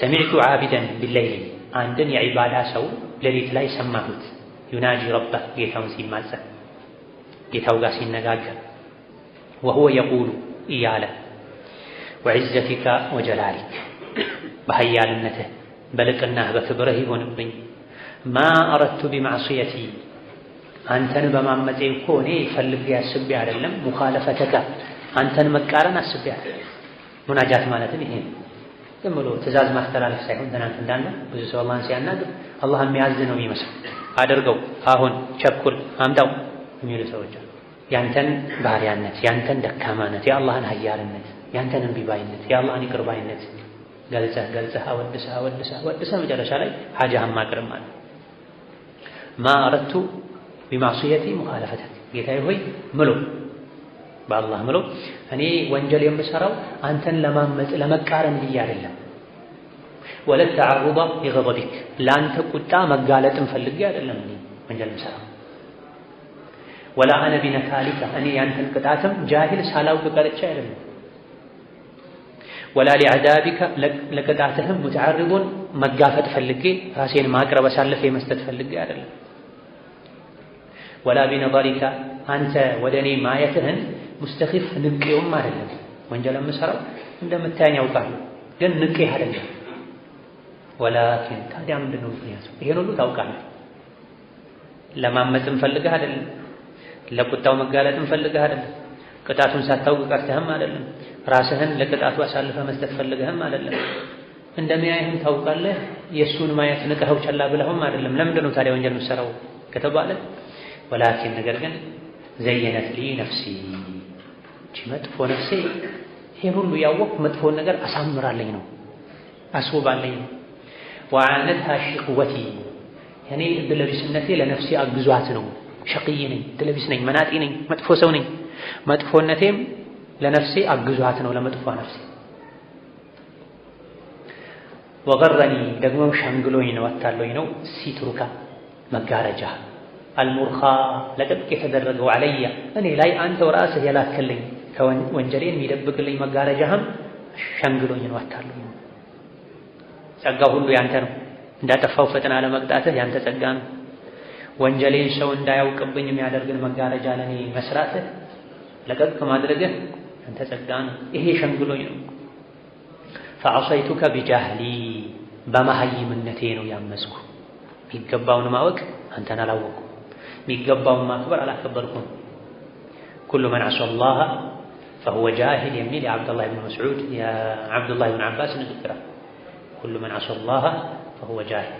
Speaker 1: سمعت عابدا بالليل አንድን የዒባዳ ሰው ሌሊት ላይ ሰማሁት يناجي ربه ጌታውን ሲማጸን ጌታው ጋር ሲነጋገር وهو يقول እያለ وعزتك وجلالك በኃያልነትህ በልቅናህ በክብርህ ይሆንብኝ ما أردت بمعصيتي አንተን በማመፄ እኮ እኔ ፈልጌ አስቤ አይደለም፣ مخالفتك አንተን መቃረን አስቤ አይደለም። ሙናጃት ማለትም ይሄ ነው። ዝም ብሎ ትእዛዝ ማስተላለፍ ሳይሆን ትናንት እንዳልነው ብዙ ሰው አላህን ሲያናግር አላህ የሚያዝ ነው የሚመስለው። አድርገው፣ አሁን፣ ቸኩል፣ አምጣው የሚሉ ሰዎች አሉ። ያንተን ባሪያነት፣ ያንተን ደካማነት፣ የአላህን ኃያልነት፣ ያንተን እምቢባይነት፣ የአላህን ይቅርባይነት ገልጸህ ገልጸህ አወድሰህ አወድሰህ አወድሰህ መጨረሻ ላይ ሐጃህን ማቅረብ ማለት ما أردت بمعصيتي مخالفتك ጌታዬ ሆይ ምሎ በአላህ ምሎ እኔ ወንጀል የምሰራው አንተን ለማመፅ ለመቃረን ብዬ አይደለም። ولا التعرض لغضبك ለአንተ ቁጣ መጋለጥን ፈልጌ አይደለም እኔ ወንጀል የምሰራው። ولا أنا بنكالك እኔ ያንተን ቅጣትም ጃሂል ሳላውቅ ቀርቼ አይደለም። ولا لعذابك ለቅጣትህም متعرض መጋፈጥ ፈልጌ ራሴን ማቅረብ አሳልፌ መስጠት ፈልጌ አይደለም። ولا بنظرك አንተ ወደ እኔ ማየትህን مستخف ንቄውም አይደለም። ወንጀል የምሰራው እንደምታየኝ ያውቃለሁ፣ ግን ንቄህ አይደለም። ولكن ታዲያ ምንድን ነው ምክንያቱ? ይሄን ሁሉ ታውቃለህ። ለማመፅም ፈልገህ አይደለም፣ ለቁጣው መጋለጥም ፈልገህ አይደለም፣ ቅጣቱን ሳታውቅ ቀርተህም አይደለም። ራስህን ለቅጣቱ አሳልፈህ መስጠት ፈልገህም አይደለም። እንደሚያይህም ታውቃለህ። የእሱን ማየት ንቀኸው ቸላ ብለህም አይደለም። ለምንድን ነው ታዲያ ወንጀል የምትሰራው ከተባለ ولكن ነገር ግን زينت لي نفسي መጥፎ ነፍሴ ይሄን ሁሉ ያወቅኩ መጥፎውን ነገር አሳምራለኝ ነው አስውባለኝ ነው። وأعانتها شقوتي የኔ እድለቢስነቴ ለነፍሴ አግዟት ነው። شقي ነኝ፣ እድለቢስ ነኝ፣ መናጢ ነኝ፣ መጥፎ ሰው ነኝ። መጥፎነቴም ለነፍሴ አግዟት ነው ለመጥፎ ነፍሴ። وغرني ደግሞ ሸንግሎኝ ነው አታሎኝ ነው سترك መጋረጃ المرخى ለቀቅ የተደረገው علي እኔ ላይ አንተው ራስህ የላክልኝ ከወንጀሌን የሚደብቅልኝ መጋረጃህም ሸንግሎኝ ነው አታሎኝ ነው። ጸጋው ሁሉ ያንተ ነው። እንዳጠፋው ፈጥና ለመቅጣትህ ያንተ ጸጋ ነው። ወንጀሌን ሰው እንዳያውቅብኝ የሚያደርግን መጋረጃ ለእኔ መስራትህ ለቀቅ ማድረግህ ያንተ ጸጋ ነው። ይሄ ሸንግሎኝ ነው። ፈዐሰይቱከ ቢጃህሊ በመሀይምነቴ ነው ያመጽኩ። የሚገባውን ማወቅ አንተን አላወቅኩም፣ የሚገባውን ማክበር አላከበርኩም። ኩሉ መን ዐሰ አላህ ፈሁወ ጃሂል የሚል የዓብዱላህ ብን መስዑድ የዓብዱላህ ብን ዓባስ ንግግር። ኩሉ መን ዐሰ አላህ ፈሁወ ጃሂል፣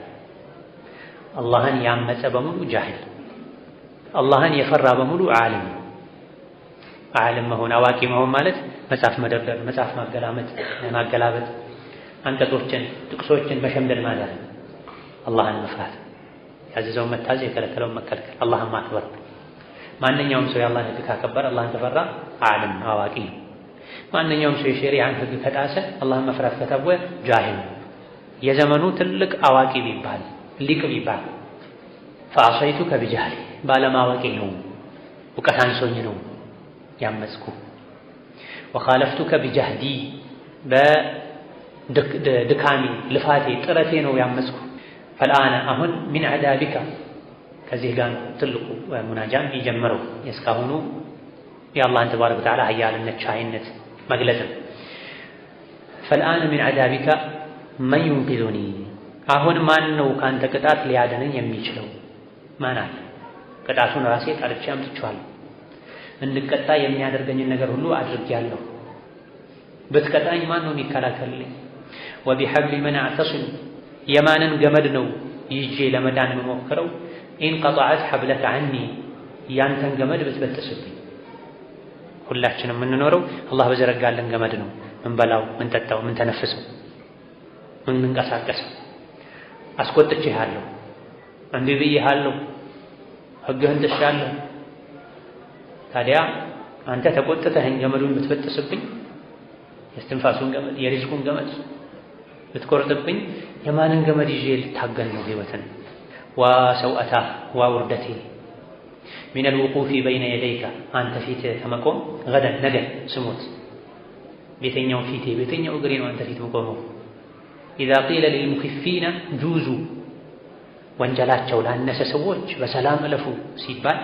Speaker 1: አላህን ያመፀ በሙሉ ጃሂል፣ አላህን የፈራ በሙሉ ዓሊም። ዓሊም መሆን አዋቂ መሆን ማለት መጽሐፍ መደርደር፣ መጽሐፍ ማገላበጥ፣ አንቀጾችን ጥቅሶችን መሸምደድ ማለት ነው። አላህን መፍራት፣ ያዘዘውን መታዘዝ፣ የከለከለውን መከልከል፣ አላህን ማክበር። ማንኛውም ሰው የአላህን ሕግ ካከበረ አላህን ከፈራ ዓሊም አዋቂ ነው። ማንኛውም ሰው የሸሪዓን ሕግ ከጣሰ አላህን መፍራት ከተወ ጃሂል ነው። የዘመኑ ትልቅ አዋቂ ቢባል ሊቅ ቢባል ፈዐሰይቱከ ቢጃህሊ ባለማወቄ ነው፣ እውቀት አንሶኝ ነው ያመጽኩ። ወኻለፍቱከ ቢጃህዲ በድካሜ ልፋቴ ጥረቴ ነው ያመጽኩ። ፈልአነ አሁን ሚን ዐዛቢከ ከዚህ ጋር ትልቁ ሙናጃም የጀመረው የእስካሁኑ የአላህን ተባረከ ወተዓላ ኃያልነት ቻይነት መግለጽ ነው። ፈልአነ ሚን ዐዛቢከ መን ዩንቂዙኒ አሁን ማን ነው ከአንተ ቅጣት ሊያድነኝ የሚችለው? ማን አለ? ቅጣቱን ራሴ ጠርቼ አምጥቼዋለሁ። እንድቀጣ የሚያደርገኝን ነገር ሁሉ አድርጌያለሁ። ብትቀጣኝ ማን ነው የሚከላከልልኝ? وبحبل من أعتصم የማንን ገመድ ነው ይዤ ለመዳን የምሞክረው? إن قطعت حبلك عني ያንተን ገመድ ብትበጥስብኝ። ሁላችንም የምንኖረው አላህ በዘረጋልን ገመድ ነው። ምንበላው፣ ምንጠጣው፣ ምንተነፍሰው፣ ምንንቀሳቀሰው። አስቆጥቼሃለሁ፣ እምቢ ብዬሃለሁ፣ ሕግህን ጥሻለሁ። ታዲያ አንተ ተቆጥተኸኝ ገመዱን ብትበጥስብኝ፣ የእስትንፋሱን ገመድ የሪዝቁን ገመድ ብትቆርጥብኝ የማንን ገመድ ይዤ ልታገል ነው ህይወትን? وا سوءتاه ዋ ውርደቴ من الوقوف بين يديك አንተ ፊት ከመቆም غدا ነገ ስሞት ቤተኛው ፊቴ ቤተኛው እግሬ ነው አንተ ፊት መቆመው። إذا قيل للمخفين جوزوا ወንጀላቸው ላነሰ ሰዎች በሰላም እለፉ ሲባል፣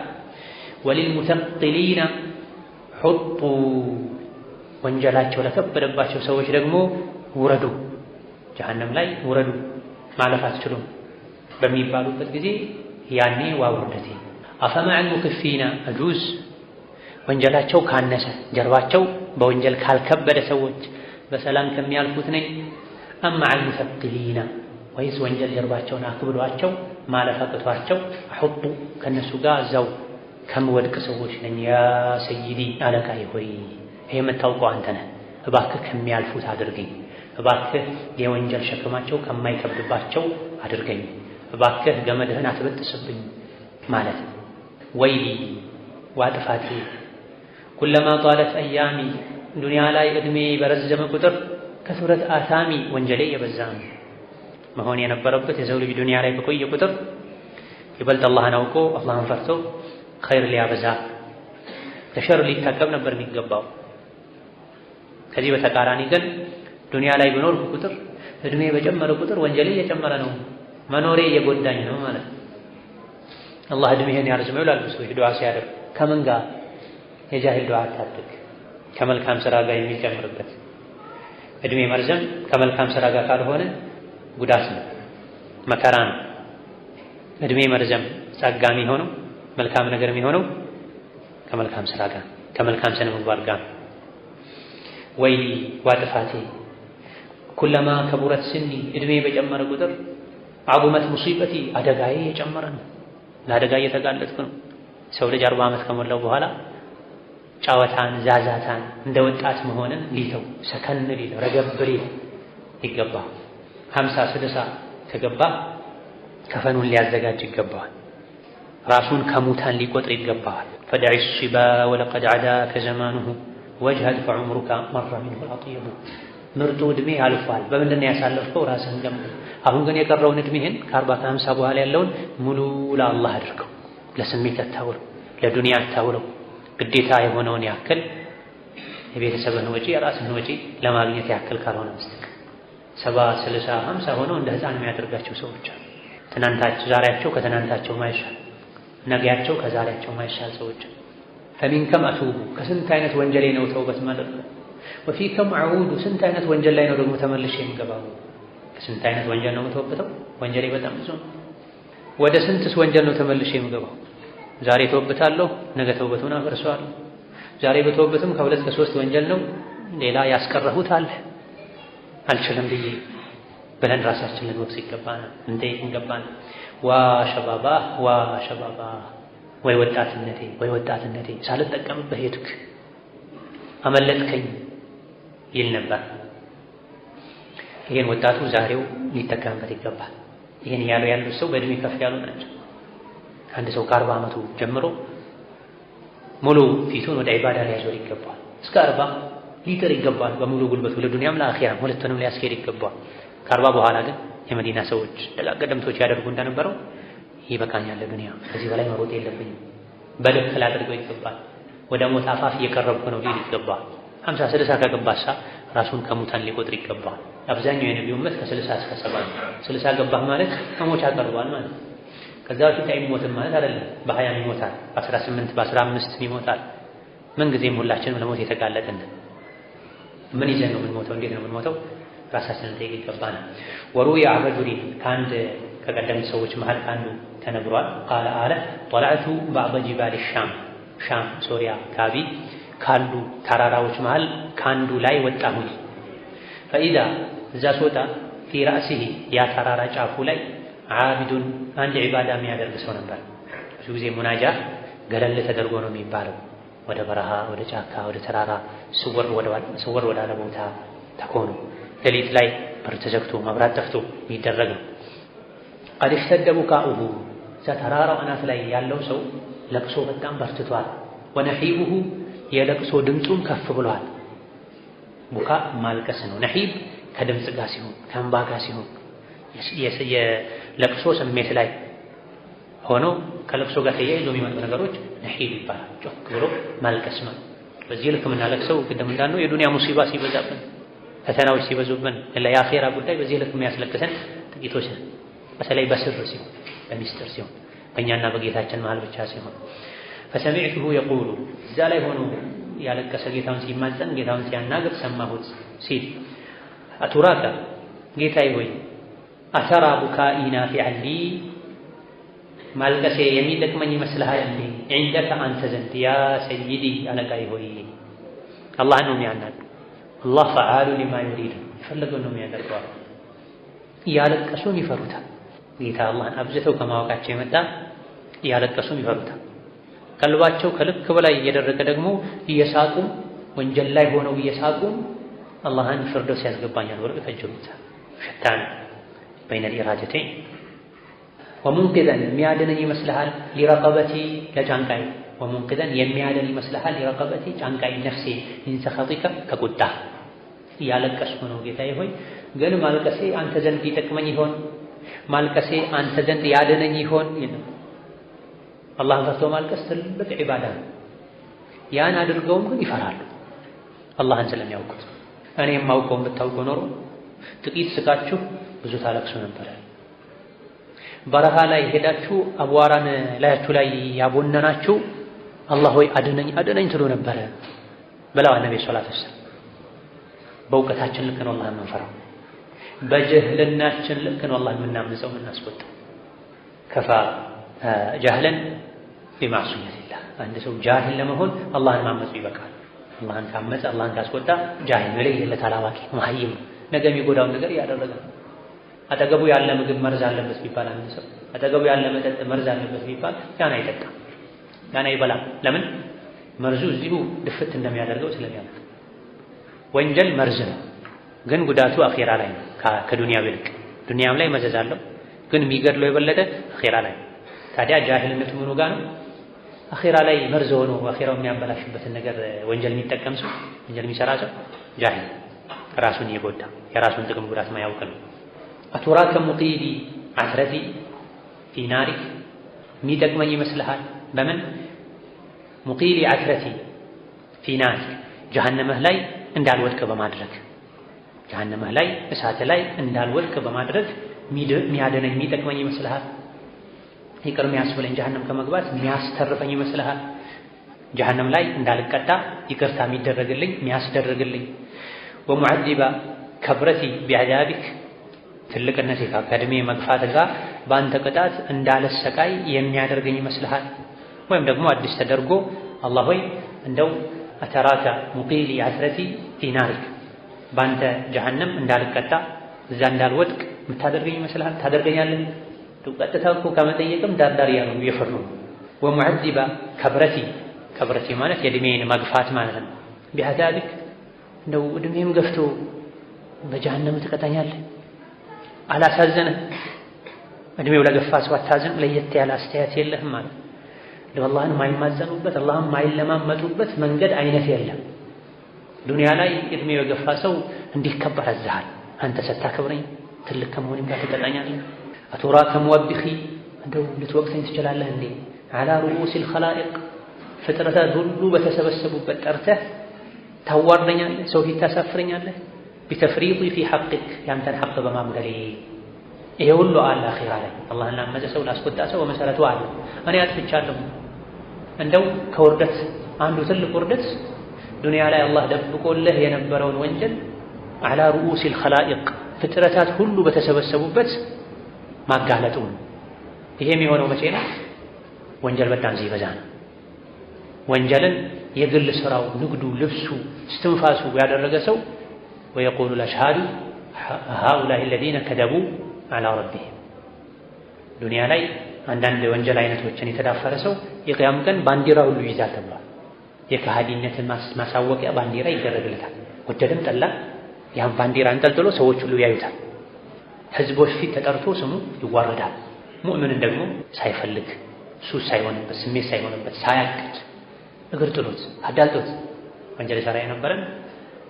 Speaker 1: وللمثقلين حطوا ወንጀላቸው ለከበደባቸው ሰዎች ደግሞ ውረዱ፣ ጀሀነም ላይ ውረዱ፣ ማለፍ አትችሉም በሚባሉበት ጊዜ ያኔ ዋ ውርደቴ። أفمع المخفين أجوز ወንጀላቸው ካነሰ ጀርባቸው በወንጀል ካልከበደ ሰዎች በሰላም ከሚያልፉት ነኝ። أم مع المثقلين ወይስ ወንጀል ጀርባቸውን አክብዷቸው ማለፍ አቅቷቸው أحط ከእነሱ ጋር እዛው ከምወድቅ ሰዎች ነኝ። يا سيدي አለቃዬ ሆይ ይሄ የምታውቀው አንተ ነህ፣ እባክህ ከሚያልፉት አድርገኝ፣ እባክህ የወንጀል ሸክማቸው ከማይከብድባቸው አድርገኝ፣ እባክህ ገመድህን አትበጥስብኝ ማለት ነው። ويلي ዋጥፋቴ كلما طالت أيامي ዱንያ ላይ ዕድሜ በረዘመ ቁጥር كثرت آثامي ወንጀሌ የበዛ ነው። መሆን የነበረበት የሰው ልጅ ዱንያ ላይ በቆየ ቁጥር ይበልጥ አላህን አውቆ አላህን ፈርቶ ኸይር ሊያበዛ ከሸር ሊታቀብ ነበር የሚገባው። ከዚህ በተቃራኒ ግን ዱንያ ላይ በኖርኩ ቁጥር እድሜ በጨመረ ቁጥር ወንጀሌ እየጨመረ ነው፣ መኖሬ እየጎዳኝ ነው ማለት ነው። አላህ እድሜህን ያርዝመው ይላሉ ሰዎች ዱዓ ሲያደርጉ። ከምን ጋር? የጃሂል ዱዓ አታድርግ፣ ከመልካም ስራ ጋር የሚጨምርበት እድሜ መርዘም ከመልካም ስራ ጋር ካልሆነ ጉዳት ነው፣ መከራ ነው። እድሜ መርዘም ጸጋ የሚሆነው መልካም ነገር የሚሆነው ከመልካም ስራ ጋር። ከመልካም ስነ ምግባር ጋር። ويلي ዋጥፋቴ كلما كبرت سني እድሜ በጨመረ ቁጥር عظمت مصيبتي አደጋዬ የጨመረ ነው። ለአደጋ እየተጋለጥኩ ነው። ሰው ልጅ 40 ዓመት ከሞላው በኋላ ጨዋታን፣ ዛዛታን እንደ ወጣት መሆንን ሊተው ሰከን ሊል ረገብ ሊል ይገባ። 50 60 ከገባ ከፈኑን ሊያዘጋጅ ይገባዋል። ራሱን ከሙታን ሊቆጥር ይገባዋል። فدع الصبا ولقد عداك زمانه واجهد فعمرك مر منه الأطيب። ምርጡ ዕድሜ አልፏል። በምንድን ነው ያሳለፍከው? ራስህን ገምግም። አሁን ግን የቀረውን ዕድሜህን ከ40 ከ50 በኋላ ያለውን ሙሉ ለአላህ አድርገው። ለስሜት አታውለው፣ ለዱንያ አታውለው። ግዴታ የሆነውን ያክል የቤተሰብህን ወጪ የራስህን ወጪ ለማግኘት ያክል ካልሆነ በስተቀር 70 60 50 ሆነው እንደ ህፃን የሚያደርጋቸው ሰዎች አሉ። ትናንታቸው ዛሬያቸው ከትናንታቸው ማይሻል፣ ነገያቸው ከዛሬያቸው ማይሻል ሰዎች አሉ። فمن كم أتوب ከስንት አይነት ወንጀሌ ነው ተውበት ማደርገው። وفي كم أعود ስንት አይነት ወንጀል ላይ ነው ደግሞ ተመልሼ የምገባው። ከስንት አይነት ወንጀል ነው የምተወበተው? ወንጀሌ በጣም ብዙ ነው። ወደ ስንትስ ወንጀል ነው ተመልሼ የምገባው? ዛሬ ተወብታለሁ፣ ነገ ተውበቱን አፈርሰዋለሁ። ዛሬ በተወበትም ከሁለት ከሶስት ወንጀል ነው ሌላ ያስቀረሁት አለ አልችልም ብዬ ብለን ራሳችንን ልንወቅስ ይገባናል፣ ልንጠይቅ ይገባናል። ዋ ሸባባ ዋ ሸባባ፣ ወይ ወጣትነቴ ወይ ወጣትነቴ ሳልጠቀምብህ ሄድክ አመለጥከኝ ይል ነበር። ይህን ወጣቱ ዛሬው ሊጠቀምበት ይገባል። ይህን እያሉ ያሉት ሰው በእድሜ ከፍ ያሉ ናቸው። አንድ ሰው ከ40 ዓመቱ ጀምሮ ሙሉ ፊቱን ወደ ዒባዳ ሊያዞር ይገባል። እስከ 40 ሊጥር ይገባል በሙሉ ጉልበቱ ለዱንያም ለአኺራም ሁለቱንም ሊያስኬድ ይገባል። ከ40 በኋላ ግን የመዲና ሰዎች ደጋግ ቀደምቶች ያደርጉ እንደነበረው ይበቃኛል ለዱንያ፣ ከዚህ በላይ መሮጥ የለብኝም፣ በልክ ላደርገው ይገባል፣ ወደ ሞት አፋፍ እየቀረብኩ ነው ሊል ይገባል። 50 60 ከገባሳ ራሱን ከሙታን ሊቆጥር ይገባል። አብዛኛው የነቢዩ ኡመት ከ60 እስከ 70 60 ገባህ ማለት ከሞቻ ቀርቧል ማለት ነው። ከዛ በፊት አይሞትም ማለት አይደለም። በ20 ይሞታል፣ በ18 በ15 ይሞታል። ምን ጊዜም ሁላችንም ለሞት የተጋለጥን። ምን ይዘን ነው የምንሞተው? እንዴት ነው የምንሞተው? ራሳችንን ጠይቅ ይገባናል። ወሩያ ረጁሊን ከአንድ ከቀደምት ሰዎች መሃል ከአንዱ ተነግሯል። ቃለ አለ ጠለዕቱ ባዕደ ጅባል ሻም ሻም ሶሪያ አካባቢ ካሉ ተራራዎች መሃል ከአንዱ ላይ ወጣሁኝ። ፈኢዛ እዛ ስወጣ ፊ ረእሲሂ ያ ተራራ ጫፉ ላይ ዓቢዱን አንድ ዒባዳ የሚያደርግ ሰው ነበር። ብዙ ጊዜ ሙናጃ ገለል ተደርጎ ነው የሚባለው። ወደ በረሃ፣ ወደ ጫካ፣ ወደ ተራራ ስወር ወዳለ ቦታ ተኮኑ ሌሊት ላይ በር ተዘግቶ መብራት ጠፍቶ የሚደረግ ነው። قد اشتد بكاؤه እዛ ተራራው አናት ላይ ያለው ሰው ለቅሶ በጣም በርትቷል። ونحيبه የለቅሶ ድምፁም ከፍ ብሏል። بكاء ማልቀስ ነው። نحيب ከድምፅ ጋር ሲሆን ከእንባ ጋር ሲሆን የለቅሶ ስሜት ላይ ሆኖ ከለቅሶ ጋር ተያይዞ የሚመጡ ነገሮች نحيب ይባላል። ጮክ ብሎ ማልቀስ ነው። በዚህ ልክ የምናለቅሰው ቅድም እንዳልነው የዱንያ ሙሲባ ሲበዛብን፣ ፈተናዎች ሲበዙብን፣ የአኼራ ጉዳይ በዚህ ልክ የሚያስለቅሰን ጥቂቶች ነን። በተለይ በስር ሲሆን፣ በሚስጥር ሲሆን፣ በእኛና በጌታችን መሃል ብቻ ሲሆን። ፈሰሚዕቱሁ የቁሉ እዛ ላይ ሆኖ ያለቀሰ ጌታውን ሲማጸን ጌታውን ሲያናግር ሰማሁት ሲል أتراك ጌታዬ ሆይ أترى بكائي نافعا لي ማልቀሴ የሚጠቅመኝ ይመስልሃል እንዴ? عندك አንተ ዘንድ يا سيدي አለቃዬ ሆይ። አላህን ነው የሚያናግር። አላህ فعال لما يريد የፈለገውን ነው የሚያደርገዋል። እያለቀሱም ይፈሩታል። ጌታ አላህን አብዝተው ከማወቃቸው የመጣ እያለቀሱም ይፈሩታል። ቀልባቸው ከልክ በላይ እየደረቀ ደግሞ እየሳቁም ወንጀል ላይ ሆነው እየሳቁም አላህን ፍርዶስ ያስገባኛል ብለው ይከጅሉታል። شتان بين الإرادتين ومنقذا የሚያድነኝ ይመስልሃል لرقبتي ለጫንቃይ ومنقذا የሚያድን ይመስልሃል لرقبتي ጫንቃይ ነፍሴ من سخطك ከቁጣ እያለቀስኩ ነው ጌታዬ ሆይ፣ ግን ማልቀሴ አንተ ዘንድ ይጠቅመኝ ይሆን? ማልቀሴ አንተ ዘንድ ያድነኝ ይሆን? አላህን ፈርቶ ማልቀስ ትልቅ ዒባዳ ነው። ያን አድርገውም ግን ይፈራሉ አላህን ስለሚያውቁት። እኔ የማውቀውን ብታውቁ ኖሮ ጥቂት ስቃችሁ ብዙ ታለቅሱ ነበር። በረሃ ላይ ሄዳችሁ አቧራን ላያችሁ ላይ ያቦነናችሁ አላህ ሆይ አድነኝ አድነኝ ትሉ ነበረ ብለዋል ነብዩ ሰለላሁ ዐለይሂ ወሰለም። በእውቀታችን ልክ ነው አላህን የምንፈራው፣ በጅህልናችን ልክ ነው አላህን የምናምፀው የምናስቆጣው። ከፋ ጃህለን لمعصية الله። አንድ ሰው ጃሂል ለመሆን አላህን ማመፁ ይበቃል። አላህን ካመፀ፣ አላህን ካስቆጣ ጃሂል የለየለት አላዋቂ መሀይም ነው። ነገ የሚጎዳውን ነገር እያደረገ ነው። አጠገቡ ያለ ምግብ መርዝ አለበት ቢባል አንድ ሰው አጠገቡ ያለ መጠጥ መርዝ አለበት ቢባል ያን አይጠጣም፣ ያን አይበላም። ለምን? መርዙ እዚሁ ድፍት እንደሚያደርገው ስለሚያውቅ። ወንጀል መርዝ ነው፣ ግን ጉዳቱ አኼራ ላይ ነው ከዱንያ ይልቅ። ዱንያም ላይ መዘዝ አለው፣ ግን የሚገድለው የበለጠ አኼራ ላይ ነው። ታዲያ ጃሂልነቱ ምኑ ጋር ነው? አኼራ ላይ መርዝ ሆኖ አኼራው የሚያበላሽበትን ነገር ወንጀል የሚጠቀም ሰው፣ ወንጀል የሚሰራ ሰው ጃሂል ራሱን እየጎዳ የራሱን ጥቅም ጉዳት ማያውቅ ነው። أتراك مقيلي عثرتي في نارك የሚጠቅመኝ ይመስልሃል? በምን مقيلي عثرتي في نارك ጀሀነምህ ላይ እንዳልወድቅ በማድረግ ጀሀነምህ ላይ እሳት ላይ እንዳልወድቅ በማድረግ የሚያድነኝ የሚጠቅመኝ ይመስልሃል? ይቅር የሚያስብለኝ ጀሀነም ከመግባት የሚያስተርፈኝ ይመስልሃል? ጀሀነም ላይ እንዳልቀጣ ይቅርታ የሚደረግልኝ የሚያስደርግልኝ። ومعذب كبرتي بعذابك ትልቅነቴ ከእድሜ መግፋት ጋር በአንተ ቅጣት እንዳልሰቃይ የሚያደርገኝ ይመስልሃል? ወይም ደግሞ አዲስ ተደርጎ አላህ ሆይ እንደው أتراك مقيلي عثرتي في نارك በአንተ ጀሀነም እንዳልቀጣ እዛ እንዳልወድቅ የምታደርገኝ ይመስልሃል? ታደርገኛለህ? ቀጥታ እኮ ከመጠየቅም ዳርዳር እያሉ እየፈሩ ነው። ومعذب كبرتي كبرتي ማለት የእድሜን መግፋት ማለት ነው። بعذابك እንደው እድሜም ገፍቶ በጀሀነም ትቀጣኛለህ? አላሳዘንህ? እድሜው ለገፋ ሰው አታዝን? ለየት ያለ አስተያየት የለህም ማለት ነው። አላህን የማይማጸኑበት አላህን የማይለማመጡበት መንገድ አይነት የለም። ዱንያ ላይ እድሜው የገፋ ሰው እንዲከበር አዝሃል። አንተ ስታከብረኝ ትልቅ ከመሆኔም ጋር ትቀጣኛለህ። أتراك موبخي እንደው ልትወቅሰኝ ትችላለህ እንዴ? على رءوس الخلائق ፍጥረታት ሁሉ በተሰበሰቡበት ጠርተህ ታዋርደኛለህ፣ ሰው ፊት ታሳፍረኛለህ። بتفريطي في حقك ያንተን ሐቅ በማጉደሌ። ይሄ ሁሉ አለ አኺራ ላይ አላህን ላመፀ ሰው ላስቆጣ ሰው በመሰረቱ አለ። እኔ አጥፍቻለሁ። እንደው ከውርደት አንዱ ትልቅ ውርደት ዱንያ ላይ አላህ ደብቆልህ የነበረውን ወንጀል على رءوس الخلائق ፍጥረታት ሁሉ በተሰበሰቡበት ማጋለጡ ነው። ይሄ የሚሆነው መቼ ነው? ወንጀል በጣም ሲበዛ ነው። ወንጀልን የግል ስራው፣ ንግዱ፣ ልብሱ፣ እስትንፋሱ ያደረገ ሰው ويقول الأشهاد هؤلاء الذين كذبوا على ربهم። ዱንያ ላይ አንዳንድ ወንጀል አይነቶችን የተዳፈረ ሰው የቅያም ቀን ባንዲራ ሁሉ ይይዛል ተብሏል። የከሃዲነትን ማሳወቂያ ባንዲራ ይደረግለታል። ወደደም ጠላ ያን ባንዲራ አንጠልጥሎ ሰዎች ሁሉ ያዩታል። ህዝቦች ፊት ተጠርቶ ስሙ ይዋረዳል። ሙእምንን ደግሞ ሳይፈልግ ሱስ ሳይሆንበት ስሜት ሳይሆንበት ሳያቅድ እግር ጥሎት አዳልጦት ወንጀል ሰራ የነበረን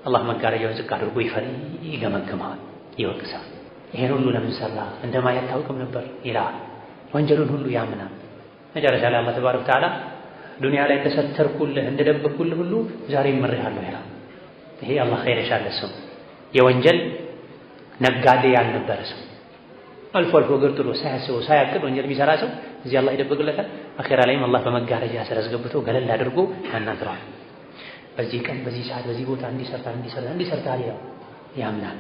Speaker 1: አላህ መጋረጃውን ዝቅ አድርጎ ይገመግመዋል፣ ይወቅሳል። ይሄን ሁሉ ለምን ሰራ እንደማይ አታውቅም ነበር ይላል። ወንጀሉን ሁሉ ያምናል። መጨረሻ ላይ አላህ ተባረከ ወተዓላ ዱንያ ላይ እንደሰተርኩልህ እንደደበቅኩልህ ሁሉ ዛሬ እምርሃለሁ ይላል። ይሄ አላህ ኸይር የሻለ ሰው የወንጀል ነጋዴ ያልነበረ ሰው አልፎ አልፎ እግር ጥሎ ሳያስበው ሳያቅድ ወንጀል የሚሰራ ሰው እዚህ አላህ ይደብቅለታል። አኼራ ላይም አላህ በመጋረጃ ስር አስገብቶ ገለል አድርጎ ያናግረዋል። በዚህ ቀን በዚህ ሰዓት በዚህ ቦታ እንዲሰርታል እንዲሰርታል እንዲሰርታል ይላል፣ ያምናል።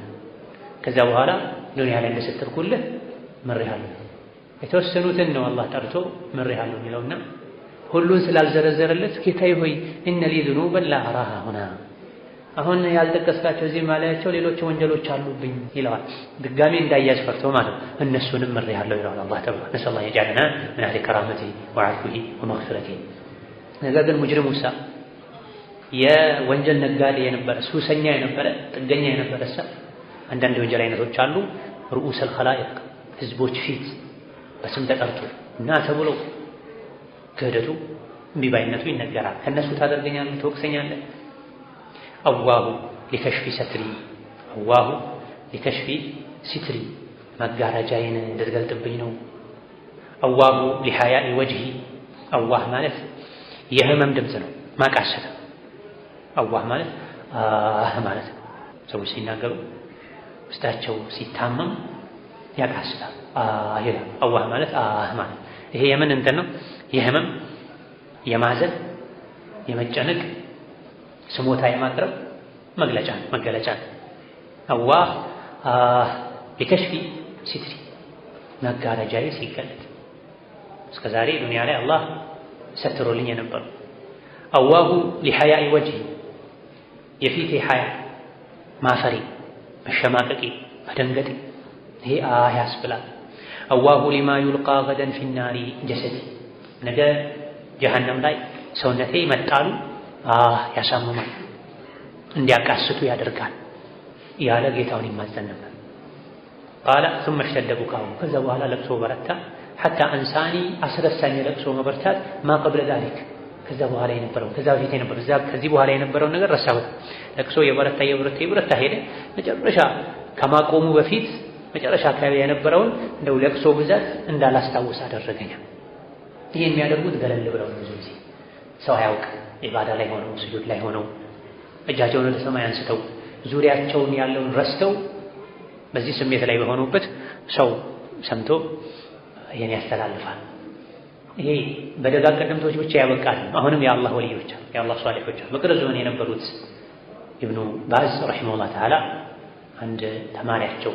Speaker 1: ከዛ በኋላ ዱንያ ላይ እንደሰተርኩልህ ምሬሃለሁ። የተወሰኑትን ነው አላህ ጠርቶ ምሬሃለሁ የሚለውና ሁሉን ስላልዘረዘረለት ጌታዬ ሆይ إن لي ذنوبا لا أراها هنا አሁን ያልጠቀስካቸው እዚህ ማለያቸው ሌሎች ወንጀሎች አሉብኝ ይለዋል። ድጋሜ እንዳያዝ ፈርቶ ማለት ነው። እነሱንም ምሬሃለሁ ይለዋል አላህ ተብሎ نسأل الله يجعلنا من أهل كرامته وعفوه ومغفرته። ነገር ግን ሙጅሪሙ ሳ የወንጀል ነጋዴ የነበረ ሱሰኛ የነበረ ጥገኛ የነበረ ሳ አንዳንድ የወንጀል አይነቶች አሉ። رؤوس الخلائق ህዝቦች ፊት በስም ተጠርቶ እና ተብሎ ክህደቱ እምቢባይነቱ ይነገራል። ከእነሱ ታደርገኛለህ፣ ትወቅሰኛለህ። أواه لكشف ستري أواه لكشف ستري መጋረጃዬን እንድትገልጥብኝ ነው። أواه لحياء وجهي أواه ማለት የህመም ድምፅ ነው፣ ማቃሰት። أواه ማለት አህ ማለት ነው። ሰዎች ሲናገሩ ውስጣቸው ሲታመም ያቃስታል፣ አህ ይላል። أواه ማለት አህ ማለት ይሄ የምን እንትን ነው? የህመም የማዘን የመጨነቅ ስሞታ የማቅረብ መግለጫ መገለጫ። أواه አህ لكشف ستري መጋረጃዬ ሲገለጥ። እስከ ዛሬ ዱንያ ላይ አላህ ሰትሮልኝ የነበረው። أواه لحياء وجهي የፊቴ ሐያ ማፈሬ፣ መሸማቀቄ፣ መደንገጤ ይሄ አህ ያስብላል። أواه لما يلقى غدا في النار جسدي ነገ ጀሀነም ላይ ሰውነቴ መጣሉ አህ ያሳምማል፣ እንዲያቃስቱ ያደርጋል ያለ ጌታውን ይማጸን ነበር። قال ثم اشتد بكاؤه ከዛ በኋላ ለቅሶ በረታ። حتى أنساني አስረሳኝ የለቅሶ መበርታት ما قبل ذلك ከዛ በኋላ የነበረው ከዛ በፊት የነበረው ከዚህ በኋላ የነበረውን ነገር ረሳሁት። ለቅሶ የበረታ የበረታ የበረታ ሄደ። መጨረሻ ከማቆሙ በፊት መጨረሻ አካባቢ የነበረውን እንደው ለቅሶ ብዛት እንዳላስታውስ አደረገኝ። ይህ የሚያደርጉት ገለል ብለው ብዙ ጊዜ ሰው አያውቅ ኢባዳ ላይ ሆነው ስጁድ ላይ ሆነው እጃቸውን ወደ ሰማይ አንስተው ዙሪያቸውን ያለውን ረስተው በዚህ ስሜት ላይ በሆኑበት ሰው ሰምቶ ይሄን ያስተላልፋል። ይሄ በደጋግ ቀደምቶች ብቻ ያበቃል። አሁንም የአላህ ወልዮች የአላህ ሷሊሖች በቅርብ ዘመን የነበሩት ኢብኑ ባዝ رحمه الله تعالى አንድ ተማሪያቸው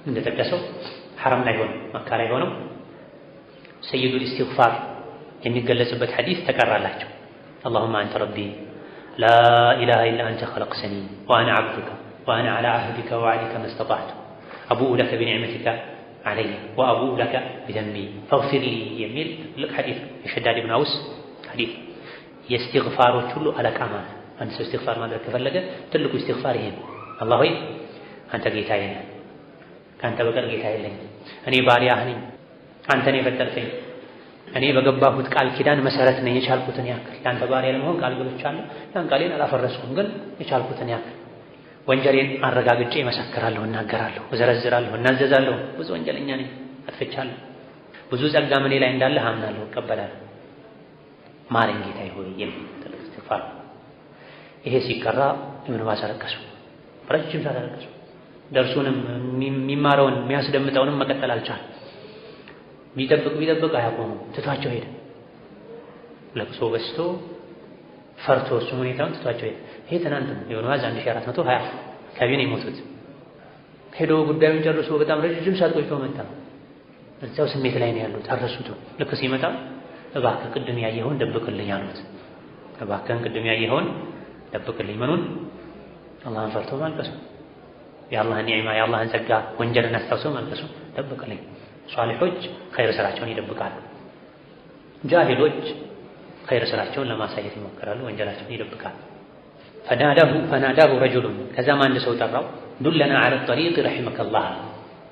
Speaker 1: እንደጠቀሰው ሐረም ላይ ሆነው መካ ላይ ሆነው سيد الاستغفار የሚገለጽበት ሐዲስ ተቀራላቸው። اللهم أنت ربي لا إله إلا أنت خلقتني وأنا عبدك وأنا على عهدك ووعدك ما استطعت أبوء لك بنعمتك علي وأبوء لك بذنبي فاغفر لي የሚል ትልቅ ሐዲስ የሸዳድ ኢብኑ አውስ ሐዲስ። የእስትግፋሮች ሁሉ አለቃ ማለት አንድ ሰው እስትግፋር ማድረግ ከፈለገ ትልቁ እስትግፋር ይሄ ነው። አላህ ሆይ አንተ ጌታዬ ነህ፣ ከአንተ በቀር ጌታ የለኝም። እኔ ባሪያህ ነኝ፣ አንተ ነህ የፈጠርከኝ። እኔ በገባሁት ቃል ኪዳን መሰረት ነኝ። የቻልኩትን ያክል ለአንተ ባሪያ ለመሆን ቃል ገብቻለሁ። ያን ቃሌን አላፈረስኩም፣ ግን የቻልኩትን ያክል ወንጀሌን አረጋግጬ እመሰክራለሁ፣ እናገራለሁ፣ እዘረዝራለሁ፣ እናዘዛለሁ። ብዙ ወንጀለኛ ነኝ፣ አጥፍቻለሁ። ብዙ ጸጋ እኔ ላይ እንዳለ አምናለሁ፣ እቀበላለሁ። ማረኝ ጌታዬ ሆይ የሚል ትልቅ እስትግፋር። ይሄ ሲቀራ ኢብኑ ባዝ አለቀሱ፣ ረጅም ሰዓት አለቀሱ። ደርሱንም የሚማረውን የሚያስደምጠውንም መቀጠል አልቻለም። ቢጠብቅ ቢጠብቅ አያቆሙም፣ ትቷቸው ሄደ። ለቅሶ በዝቶ ፈርቶ እሱ ሁኔታውን ትቷቸው ሄደ። ይሄ ትናንት ነው። ኢብኑ ባዝ 1420 አካባቢ ነው የሞቱት። ሄዶ ጉዳዩን ጨርሶ በጣም ረጅም ሰዓት ቆይቶ መጣ። እዛው ስሜት ላይ ነው ያሉት፣ አልረሱትም። ልክ ሲመጣ እባክህ ቅድም ያየኸውን ደብቅልኝ አሉት። እባክህን ቅድም ያየኸውን ደብቅልኝ። ምኑን? አላህን ፈርቶ ማልቀሱ፣ የአላህን ኒዕማ የአላህን ጸጋ ወንጀልን አስታውሶ ማልቀሱ፣ ደብቅልኝ። ሷሊሖች ኸይር ስራቸውን ይደብቃሉ። ጃሂሎች ኸይር ስራቸውን ለማሳየት ይሞክራሉ፣ ወንጀላቸውን ይደብቃሉ። ፈናዳሁ ረጁሉን ከዛም አንድ ሰው ጠራው። ዱለና ዐለ ጠሪቅ ረሒመከላህ፣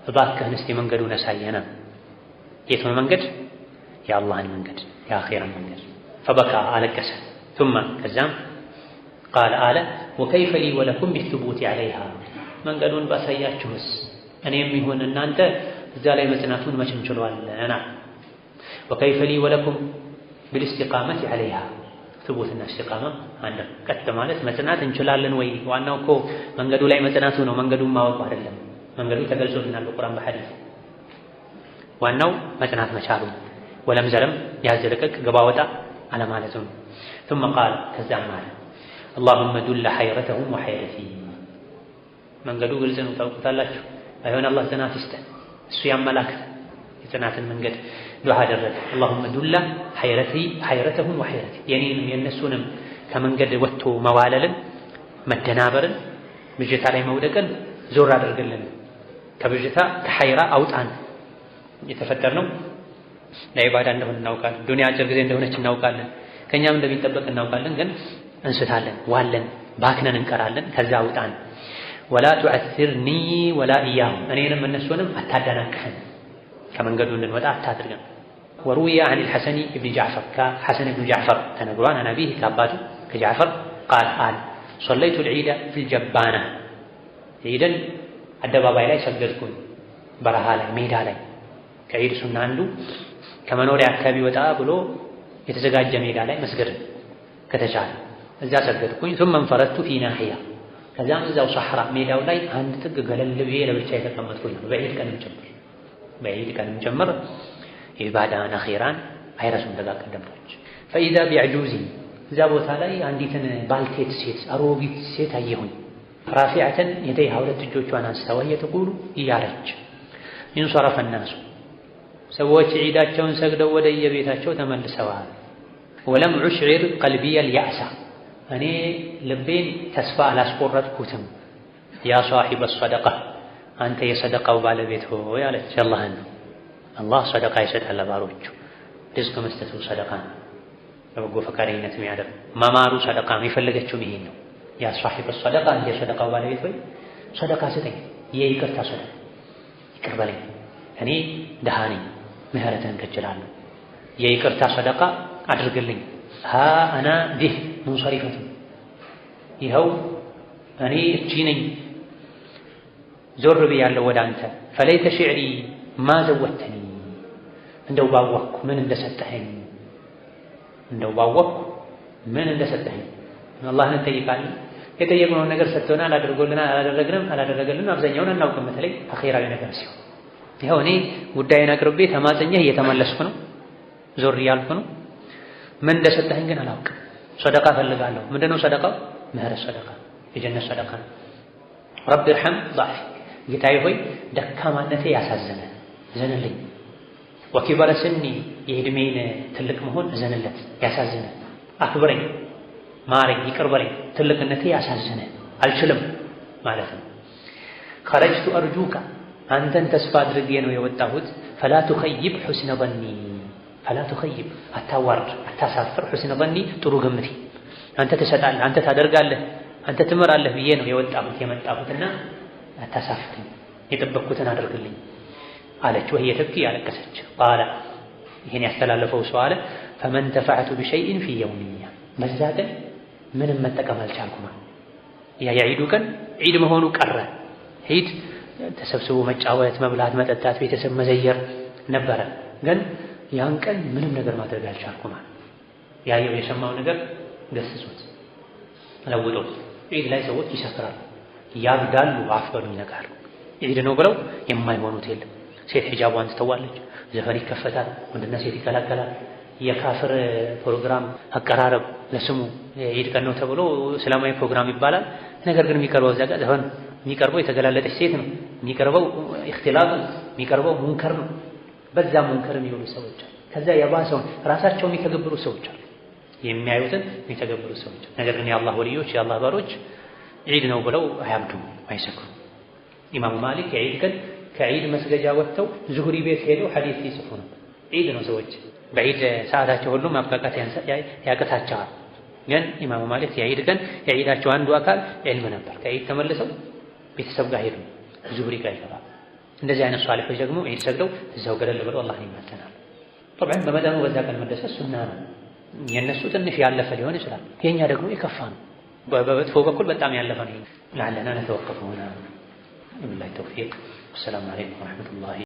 Speaker 1: እባክህን እስቲ መንገዱን አሳየና። የቱን መንገድ? የአላህን መንገድ፣ የአኼራን መንገድ። ፈበካ አለቀሰ። ثم ከዛም ቃለ አለ ወከይፈ ሊ ወለኩም ቢሱቡት ዐለይሃ፣ መንገዱን ባሳያችሁስ እኔም ይሁን እናንተ እዛ ላይ መጽናቱን መች እንችለዋለን? ወከይፈ ሊ ወለኩም ቢልእስቲቃመቲ ዐለይሃ፣ ሱቡትና እስቲቃማ አንድ ቀጥ ማለት መጽናት እንችላለን ወይ? ዋናው እኮ መንገዱ ላይ መጽናቱ ነው፣ መንገዱን ማወቁ አይደለም። መንገዱ ተገልጾልናል በቁርአን በሐዲስ። ዋናው መጽናት መቻሉ፣ ወለም ዘለም ያዝ ለቀቅ ገባ ወጣ አለማለቱ ነው። ثم قال ከዛም አለ اللهم دل حيرتهم وحيرتي፣ መንገዱ ግልጽ ነው ታውቁታላችሁ። አይሆን አላህ ጽናት ይስጠን፣ እሱ ያመላክተ የጽናትን መንገድ ዱዓ አደረገ። اللهم دل حيرتهم وحيرتي፣ የኔንም የእነሱንም ከመንገድ ወጥቶ መዋለልን፣ መደናበርን፣ ብዥታ ላይ መውደቅን ዞር አድርግልን፣ ከብዥታ ከሐይራ አውጣን። የተፈጠርነው ለዒባዳ እንደሆነ እናውቃለን። ዱንያ አጭር ጊዜ እንደሆነች እናውቃለን። ከእኛም እንደሚጠበቅ እናውቃለን። ግን እንስታለን፣ ዋለን፣ ባክነን እንቀራለን። ከዛ አውጣን። ወላ ቱዐሲርኒ ወላ ኢያሁም፣ እኔንም እነሱንም አታደናቅፈን፣ ከመንገዱ እንድንወጣ አታድርገን። ወሩያ አን ልሐሰኒ ብን ጃዕፈር፣ ከሐሰን ብን ጃዕፈር ተነግሯን፣ عن أبيه ከአባቱ ከጃዕፈር قال አለ صليت العيد في الجبانة፣ ዒድን አደባባይ ላይ ሰገድኩኝ፣ በረሃ ላይ ሜዳ ላይ። ከዒድ ሱና አንዱ ከመኖሪያ አካባቢ ወጣ ብሎ የተዘጋጀ ሜዳ ላይ መስገድ ከተቻለ እዛ ሰገድኩኝ። ثم انفردت في ناحية፣ ከዛም እዛው ሰሐራ ሜዳው ላይ አንድ ጥግ ገለል ብዬ ለብቻ የተቀመጥኩኝ ነው። በዒድ ቀንም ጭምር በዒድ ቀንም ጭምር ኢባዳን አኺራን አይረሱም ደጋግ ቀደምቶች። فإذا بعجوز፣ እዛ ቦታ ላይ አንዲትን ባልቴት ሴት አሮጊት ሴት አየሁኝ። رافعة يديها፣ ሁለት እጆቿን አንስታ وهي تقول እያለች انصرف الناس፣ ሰዎች ዒዳቸውን ሰግደው ወደ የቤታቸው ተመልሰዋል። ولم أشعر قلبي اليأس እኔ ልቤን ተስፋ አላስቆረጥኩትም። يا صاحب الصدقة አንተ የሰደቃው ባለቤት ሆይ አለች። አላህን ነው። አላህ ሰደቃ ይሰጣል ለባሮቹ። ሪዝቅ መስጠቱ ሰደቃ ነው። በበጎ ፈቃደኝነት የሚያደርግ መማሩ ሰደቃ ነው። የፈለገችውም ይሄን ነው። يا صاحب الصدقة አንተ የሰደቃው ባለቤት ሆይ ሰደቃ ስጠኝ፣ የይቅርታ ሰደቃ ይቅር በለኝ፣ እኔ ድሃ ነኝ፣ ምህረትህን ከጅላለሁ፣ የይቅርታ ሰደቃ አድርግልኝ። ها أنا ذه منصرفة ይኸው እኔ እቺ ነኝ ዞር ብያለሁ ወደ አንተ። فليت شعري ما زودتني እንደው ባወቅኩ ምን እንደሰጠኸኝ፣ እንደው ባወቅኩ ምን እንደሰጠኸኝ። አላህን እንጠይቃለን። የጠየቅነውን ነገር ሰጥቶናል፣ አድርጎልናል፣ አላደረግንም፣ አላደረገልንም አብዛኛውን አናውቅም። በተለይ አኼራዊ ነገር ሲሆን ይኸው እኔ ጉዳይን አቅርቤ ተማጸኘህ እየተመለስኩ ነው፣ ዞር እያልኩ ነው። ምን እንደሰጠኸኝ ግን አላውቅም። ሰደቃ እፈልጋለሁ። ምንድነው ሰደቃው? ምህረት ሰደቃ፣ የጀነት ሰደቃ ነው። رب ارحم ضعفي ጌታዬ ሆይ ደካማነቴ ያሳዘነ እዘንልኝ። وكبر سني የዕድሜን ትልቅ መሆን እዘንለት ያሳዝነ። አክብረኝ፣ ማረኝ፣ ይቅር በለኝ፣ ትልቅነቴ ያሳዝነ አልችልም ማለት ነው። خرجت أرجوك አንተን ተስፋ አድርጌ ነው የወጣሁት። فلا تخيب حسن ظني فلا تخيب አታዋርድ፣ አታሳፍር። حسن ظني ጥሩ ግምቴ፣ አንተ ትሰጣለህ፣ አንተ ታደርጋለህ፣ አንተ ትምራለህ ብዬ ነው የወጣሁት የመጣሁትና አታሳፍረኝ፣ የጠበቅኩትን አድርግልኝ አለች። وهي تبكي ያለቀሰች። قال ይህን ያስተላለፈው ሰው አለ فما انتفعت بشيء في يومي በዛ ቀን ምንም መጠቀም አልቻልኩም። ያ የዒዱ ቀን ዒድ መሆኑ ቀረ። ዒድ ተሰብስቦ መጫወት፣ መብላት፣ መጠጣት፣ ቤተሰብ መዘየር ነበረ። ግን ያን ቀን ምንም ነገር ማድረግ አልቻልኩም። ያየው የሰማው ነገር ገስጾት ለውጦት። ዒድ ላይ ሰዎች ይሰክራሉ፣ ያብዳሉ፣ አፍ በሉኝ ይነጋሉ። ዒድ ነው ብለው የማይሆኑት የለም። ሴት ሒጃቧን ትተዋለች፣ ዘፈን ይከፈታል፣ ወንድና ሴት ይቀላቀላል። የካፍር ፕሮግራም አቀራረብ ለስሙ የዒድ ቀን ነው ተብሎ እስላማዊ ፕሮግራም ይባላል። ነገር ግን የሚቀርበው እዛ ጋር ዘፈን፣ የሚቀርበው የተገላለጠች ሴት ነው፣ የሚቀርበው اختلاط ነው፣ የሚቀርበው ሙንከር ነው። በዛ ሙንከር የሚውሉ ሰዎች አሉ። ከዛ የባሰውን ራሳቸው የሚተገብሩ ሰዎች አሉ፣ የሚያዩትን የሚተገብሩ ሰዎች። ነገር ግን የአላህ ወልዮች የአላህ ባሮች ዒድ ነው ብለው አያብዱም፣ አይሰክሩም። ኢማሙ ማሊክ የዒድ ቀን ከዒድ መስገጃ ወጥተው ዙሁሪ ቤት ሄደው ሐዲስ ይጽፉ ነበር። ዒድ ነው፣ ሰዎች በዒድ ሰዓታቸው ሁሉ ማብቃቃት ያቅታቸዋል። ግን ኢማሙ ማሊክ የዒድ ቀን የዒዳቸው አንዱ አካል ዒልም ነበር። ከዒድ ተመልሰው ቤተሰብ ጋር ሄዱ፣ ዙሁሪ ጋር ይገባል። እንደዚህ አይነት ሷሊሖች ደግሞ ዒድ ሰግደው እዛው ገለል ብለው አላህን ይማጸናሉ። طبعا በመጠኑ በዛ ቀን መደሰት ሱና ነው። የእነሱ ትንሽ ያለፈ ሊሆን ይችላል፣ የእኛ ደግሞ የከፋ ነው። በመጥፎ በኩል በጣም ያለፈ ነው። لعلنا نتوقف هنا። وبالله التوفيق። والسلام عليكم ورحمة الله።